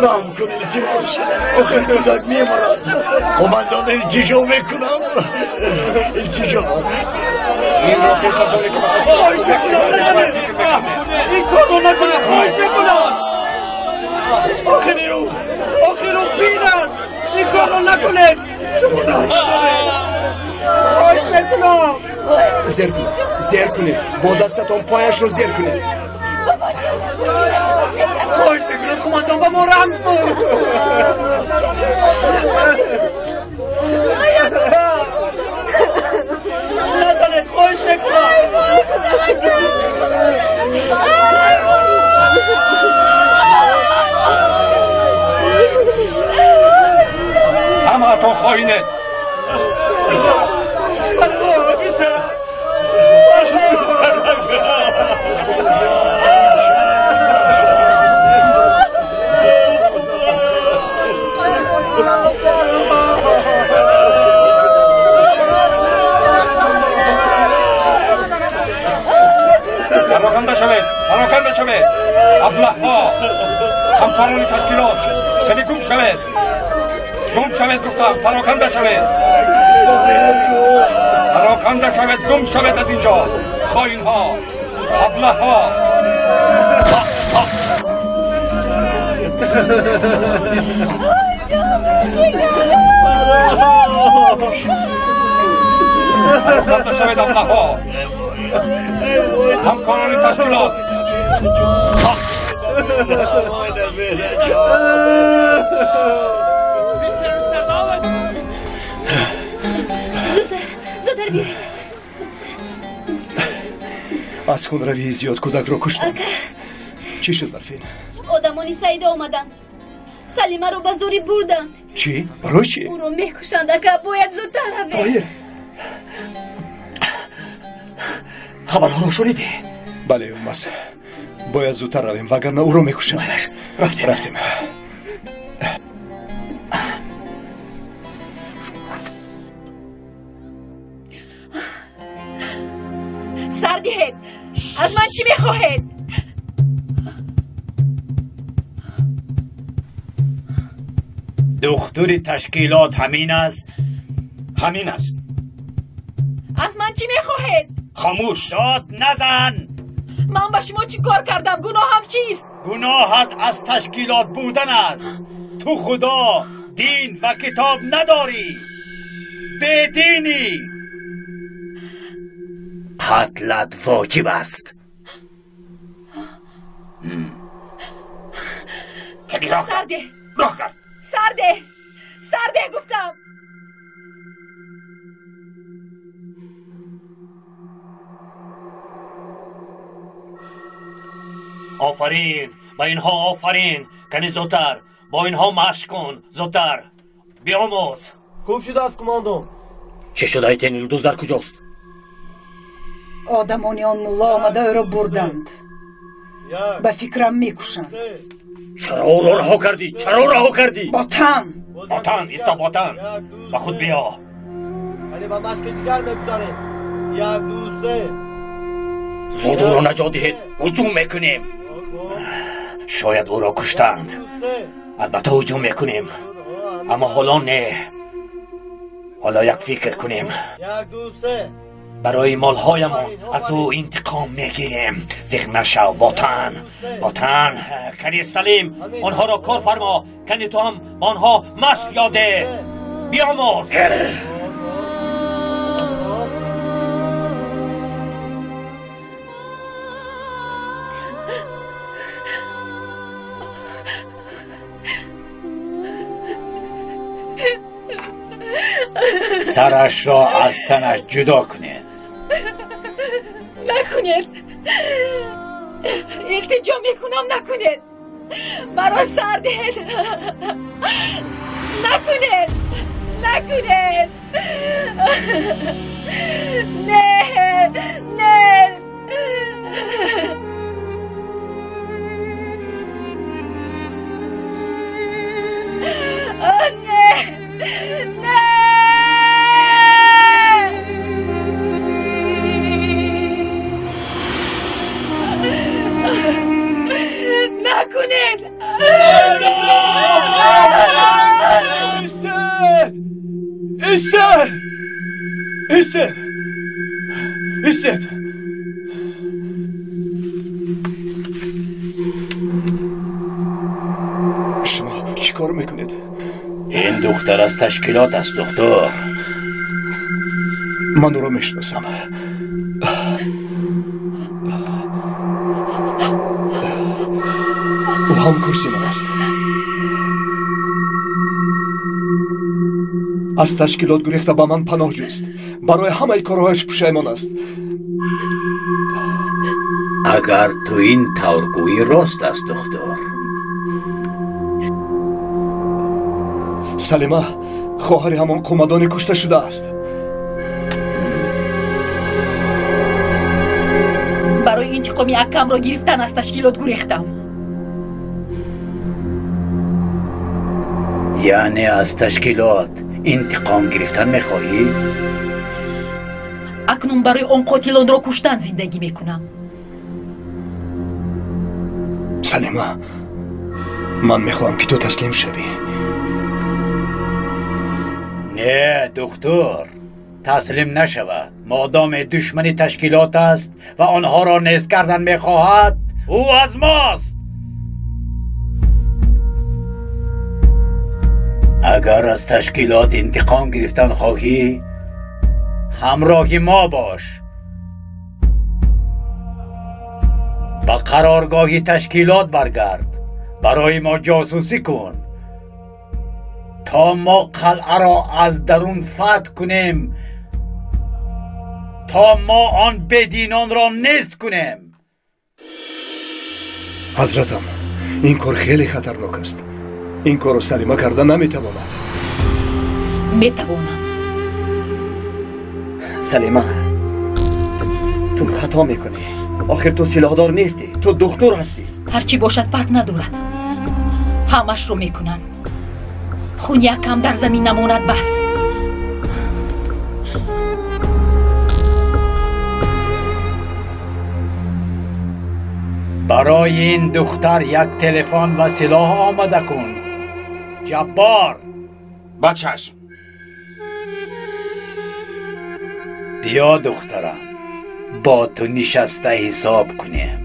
Раҳм кун, илтимос, охир кӯдак мемурад. Қумандон, илтиҷо мекунам, илтиҷо. Инро пеш аз оне ки ба ташкилот Хоҳиш мекунам, назанед. Ин корро накунед, хоҳиш мекунам. Охир ӯ, охир ӯ пир аст. Ин корро накунед. Шумо раҳм надоред. Хоҳиш мекунам. Зер кунед, зер кунед, бо дастатон пояшро зер кунед. Хоҳиш мекунам, қумандон, ба мо раҳм кун. Назанед, хоҳиш мекунам. Ҳамаатон хоинед. Писарам. Пароканда шавед, пароканда шавед, аблаҳҳо, ҳамкорони ташкилот, хеле гум шавед, гум шавед гуфтам, пароканда шавед, пароканда шавед, гум шавед аз инҷо, хоинҳо, аблаҳҳо. Пароканда шавед, аблаҳҳо, ҳамкорони ташкилот. Зудтар, зудтар биёед. Аз хунравии зиёд кӯдакро куштанд. Чӣ шуд, Барфин? Одамони Саида омаданд. Салимаро ба зӯрӣ бурданд. Чӣ? Барои чӣ? Ӯро мекушанд, ака. Бояд зудтар равем. Тоҳир! Хабарҳоро шунидӣ? Бале, Юмаз. Бояд зудтар равем, вагарна ӯро мекушанд. Рафтем. Рафтем. Сар диҳед! Аз ман чӣ мехоҳед? Духтури ташкилот ҳамин аст? Ҳамин аст. Аз ман чӣ мехоҳед? Хомӯш! Дод назан! Ман ба шумо чӣ кор кардам? Гуноҳам чист? Гуноҳат аз ташкилот будан аст. Ту худо, дин ва китоб надорӣ. Бединӣ. Қатлат воҷиб аст. Ками роҳ Сар деҳ! Роҳ кард. Сар деҳ! Сар деҳ гуфтам! Офарин ба инҳо, офарин! Кани зудтар бо инҳо машқ кун, зудтар биомӯз. Хуб шудааст, қумондон. Чӣ шуд, Айтен? Юлдуз дар куҷост? Одамони он мулло омада ӯро бурданд. Ба фикрам мекушанд. Чаро ӯро раҳо кардӣ? Чаро раҳо кардӣ? Ботан! Ботан, исто, ботан! Ба худ биё. Вале ба машқи дигар мегузарем. Як, ду, се. Зуд ӯро наҷот диҳед, ҳуҷум мекунем. Шояд ӯро куштанд. Албатта ҳуҷум мекунем, аммо ҳоло не. Ҳоло як фикр кунем. Як, ду, се. Барои молҳоямон аз ӯ интиқом мегирем. Зиқ нашав, ботан, ботан. Кани Салим, онҳоро кор фармо. Кани ту ҳам ба онҳо машқ ёд деҳ, биомӯз. Сарашро аз танаш ҷудо кунед. Накунед! Илтиҷо мекунам, накунед! Маро сар диҳед! Накунед! Накунед! Не! Не! Не! Не! Накунед! Истед! Истед! Истед! Истед! Шумо чӣ кор мекунед? Ин духтар аз ташкилот аст, духтур. Ман ӯро мешиносам. Ӯ ҳамкурси ман аст. Аз ташкилот гурехта ба ман паноҳ ҷуст. Барои ҳамаи корҳояш пушаймон аст. Агар ту ин тавр гӯӣ, рост аст, духтур. Салима хоҳари ҳамон қумадони кушта шудааст. Барои интиқоми акамро гирифтан аз ташкилот гурехтам. Яъне аз ташкилот интиқом гирифтан мехоҳӣ? Акнун барои он қотилонро куштан зиндагӣ мекунам. Салима, ман мехоҳам ки ту таслим шавӣ. Не, духтур, таслим нашавад. Модоме душмани ташкилот аст ва онҳоро нест кардан мехоҳад, ӯ аз мост. Агар аз ташкилот интиқом гирифтан хоҳӣ, ҳамроҳи мо бош. Ба қароргоҳи ташкилот баргард, барои мо ҷосусӣ кун, то мо қалъаро аз дарун фатҳ кунем, То мо он бединонро нест кунем. Ҳазратам, ин кор хеле хатарнок аст. Ин корро Салима карда наметавонад. Метавонам. Салима, ту хато мекунӣ. Охир ту силоҳдор нестӣ, ту духтур ҳастӣ. Ҳарчи бошад фарқ надорад. Ҳамашро мекунам. Хун якам дар замин намонад бас. Барои ин духтар як телефон ва силоҳ омода кун. Ҷаббор! Ба чашм. Биё духтарам, бо ту нишаста ҳисоб кунем.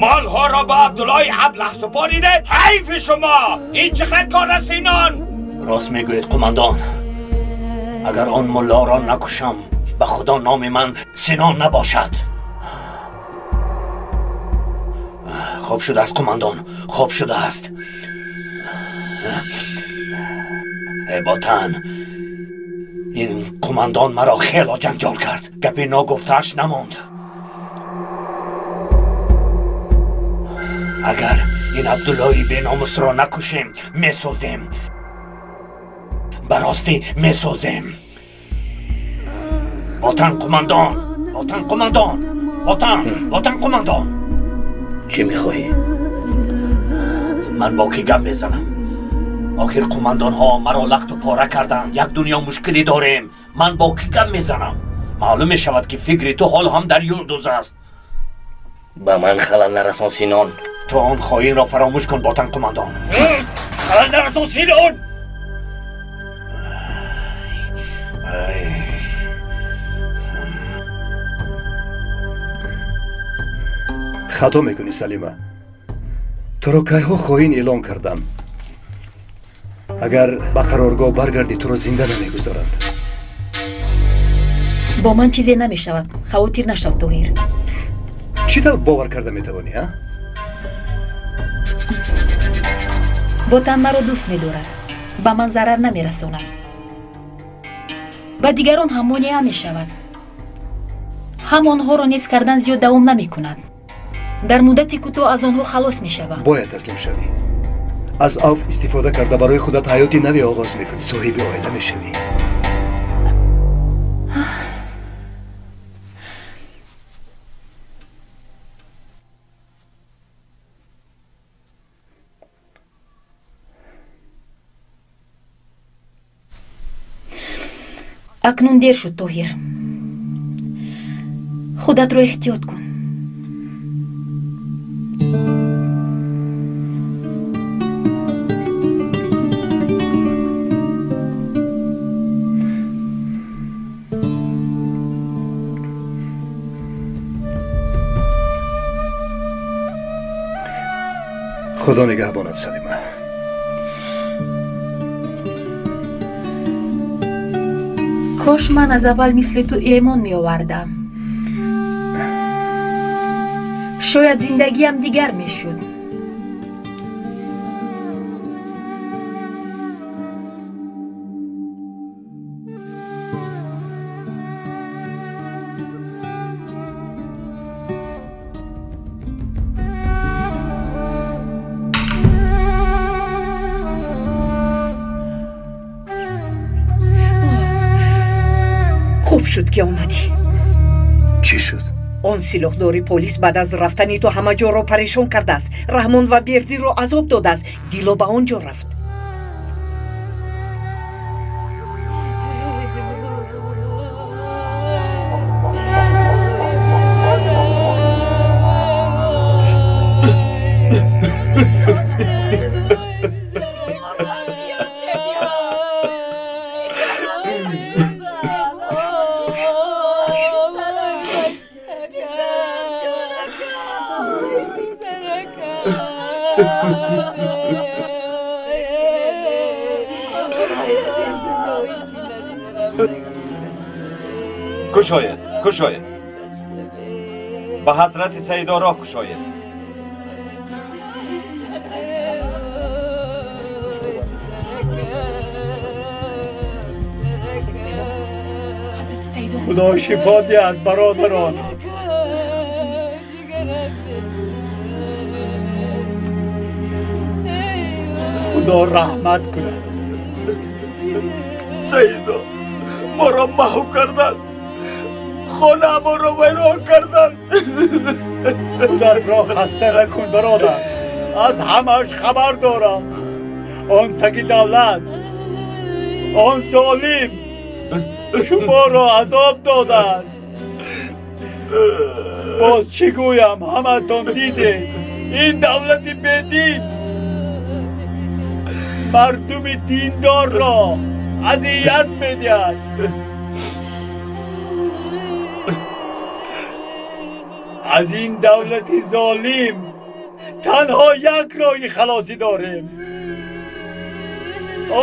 Молҳоро ба Абдуллои аблаҳ супоридед? Ҳайфи шумо! Ин чӣ хел кор аст, Синон? Рост мегӯед, қумандон. Агар он муллоро накушам, ба худо номи ман Синон набошад. Хоб шудааст, қумандон, хоб шудааст. Э ботан, ин қумандон маро хело ҷанҷол кард. Гапи ногуфтааш намонд. Агар ин Абдуллои беномусро накушем, месозем. Ба ростӣ месозем. Ботан қумандон, ботан қумандон, ботан, ботан қумандон. Чӣ мехоҳӣ? Ман бо кӣ гап мезанам? Охир қумандонҳо маро лахту пора карданд. Як дунё мушкилӣ дорем. Ман бо кӣ гап мезанам? Маълум мешавад, ки фикри ту ҳол ҳам дар Юлдуз аст. Ба ман халал нарасон, Синон. Ту он хоинро фаромӯш кун, ботан қумандон. Халал нарасон, Синон! Хато мекунӣ, Салима. Туро кайҳо хоин эълон кардам. Агар ба қароргоҳ баргардӣ, туро зинда намегузоранд. Бо ман чизе намешавад. Хавотир нашав, Тоҳир. Чӣ тавр бовар карда метавонӣ, а? Ботан маро дӯст медорад. Ба ман зарар намерасонад. Ба дигарон ҳам монеа мешавад. Ҳам онҳоро нест кардан зиёд давом намекунад. Дар муддати кӯтоҳ аз онҳо халос мешавам. Бояд таслим шавӣ. Аз авф истифода карда барои худат ҳаёти наве оғоз мекунӣ. Соҳиби оила мешавӣ. Акнун дер шуд, Тоҳир. Худатро эҳтиёт кун. Худо нигаҳбонат, Салима. Кош ман аз аввал мисли ту эмон меовардам. Шояд зиндагиам дигар мешуд. Хуб шуд, ки омадӣ. Чӣ шуд? Он силоҳдори полис баъд аз рафтани ту ҳама ҷоро парешон кардааст. Раҳмон ва Бердиро азоб додааст. Дило ба он ҷо рафт. Кушоед, кушоед. Ба ҳазрати Саидо роҳ кушоед. Худо шифо диҳад бародарон. Худо раҳмат кунад. Саидо, моро маҳв карданд, хонаамонро вайрон карданд. Худатро хаста накун бародар, аз ҳамааш хабар дорам. Он саги давлат, он золим шуморо азоб додааст. Боз чӣ гӯям, ҳаматон дидед. Ин давлати бедин мардуми диндорро азият медиҳад. Аз ин давлати золим танҳо як роҳи халосӣ дорем,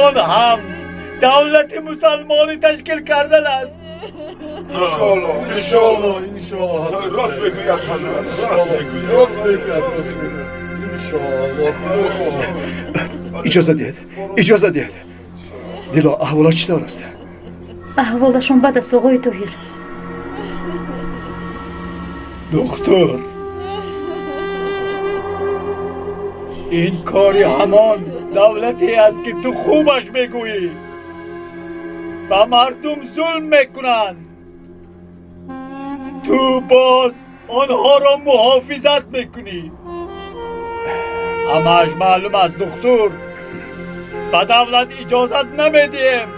он ҳам давлати мусалмонӣ ташкил кардан аст. Иншоаллоҳ, иншоаллоҳ, иншоаллоҳ. Рост мегӯяд ҳазрат, рост мегӯяд, рост мегӯяд, рост мегӯяд. Иншоаллоҳ, худо хоҳад. Иҷоза диҳед, иҷоза диҳед. Дило, аҳволот чӣ тавр аст? Аҳволашон бад аст, оғои Тоҳир. Духтур, ин кори ҳамон давлате аст ки ту хубаш мегӯӣ. Ба мардум зулм мекунанд. Ту боз онҳоро муҳофизат мекунӣ. Ҳамааш маълум аст духтур. Ба давлат иҷозат намедиҳем.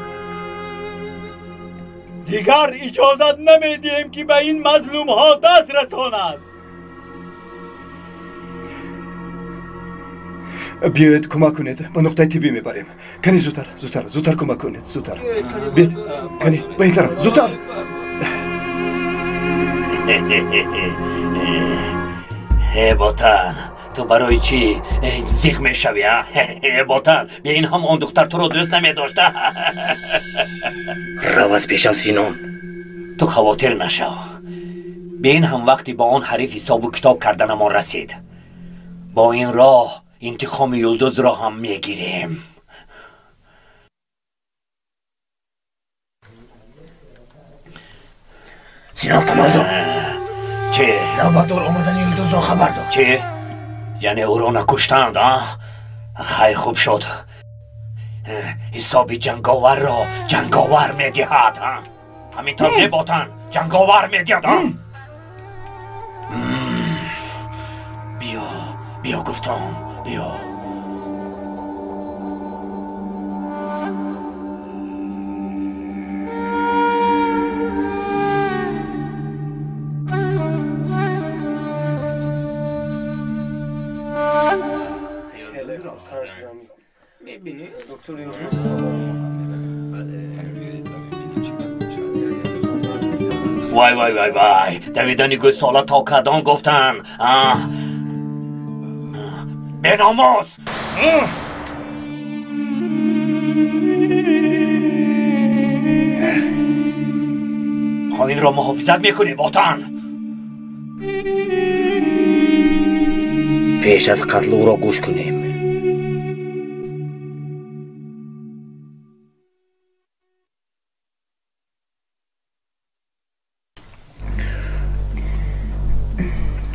Дигар иҷозат намедиҳем ки ба ин мазлумҳо даст расонад. Биёед кӯмак кунед, ба нуқтаи тиббӣ мебарем. Кани зудтар, зудтар, зудтар кӯмак кунед, зудтар. Биёед, кани ба ин тараф, зудтар. Э ботан, ту барои чӣ зиқ мешавӣ? Э ботан, бия ин ҳам он духтар туро дӯст намедошт. Рав аз пешам Синон. Ту хавотир нашав. Бе ин ҳам вақти бо он ҳариф ҳисобу китоб карданамон расид. Бо ин роҳ интиқоми Юлдузро ҳам мегирем. Синон командо. Чӣ? Навбатдор омадани Юлдузро хабар дод. Чӣ? Яъне ӯро накуштанд, а? Хай, хуб шуд. Ҳисоби ҷанговарро ҷанговар медиҳад, а? Ҳамин тавр меботан, ҷанговар медиҳад, а? Биё, биё гуфтам, биё. Вай, вай, вай, вай, давидани гӯсола то кадон гуфтан. Беномус! Хоинро муҳофизат мекунӣ, ботан. Пеш аз қатл ӯро гӯш кунем.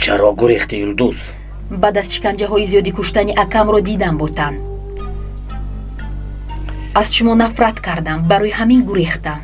Чаро гурехти, Юлдуз? Баъд аз шиканҷаҳои зиёди куштани акамро дидам, ботан. Аз шумо нафрат кардам, барои ҳамин гурехтам.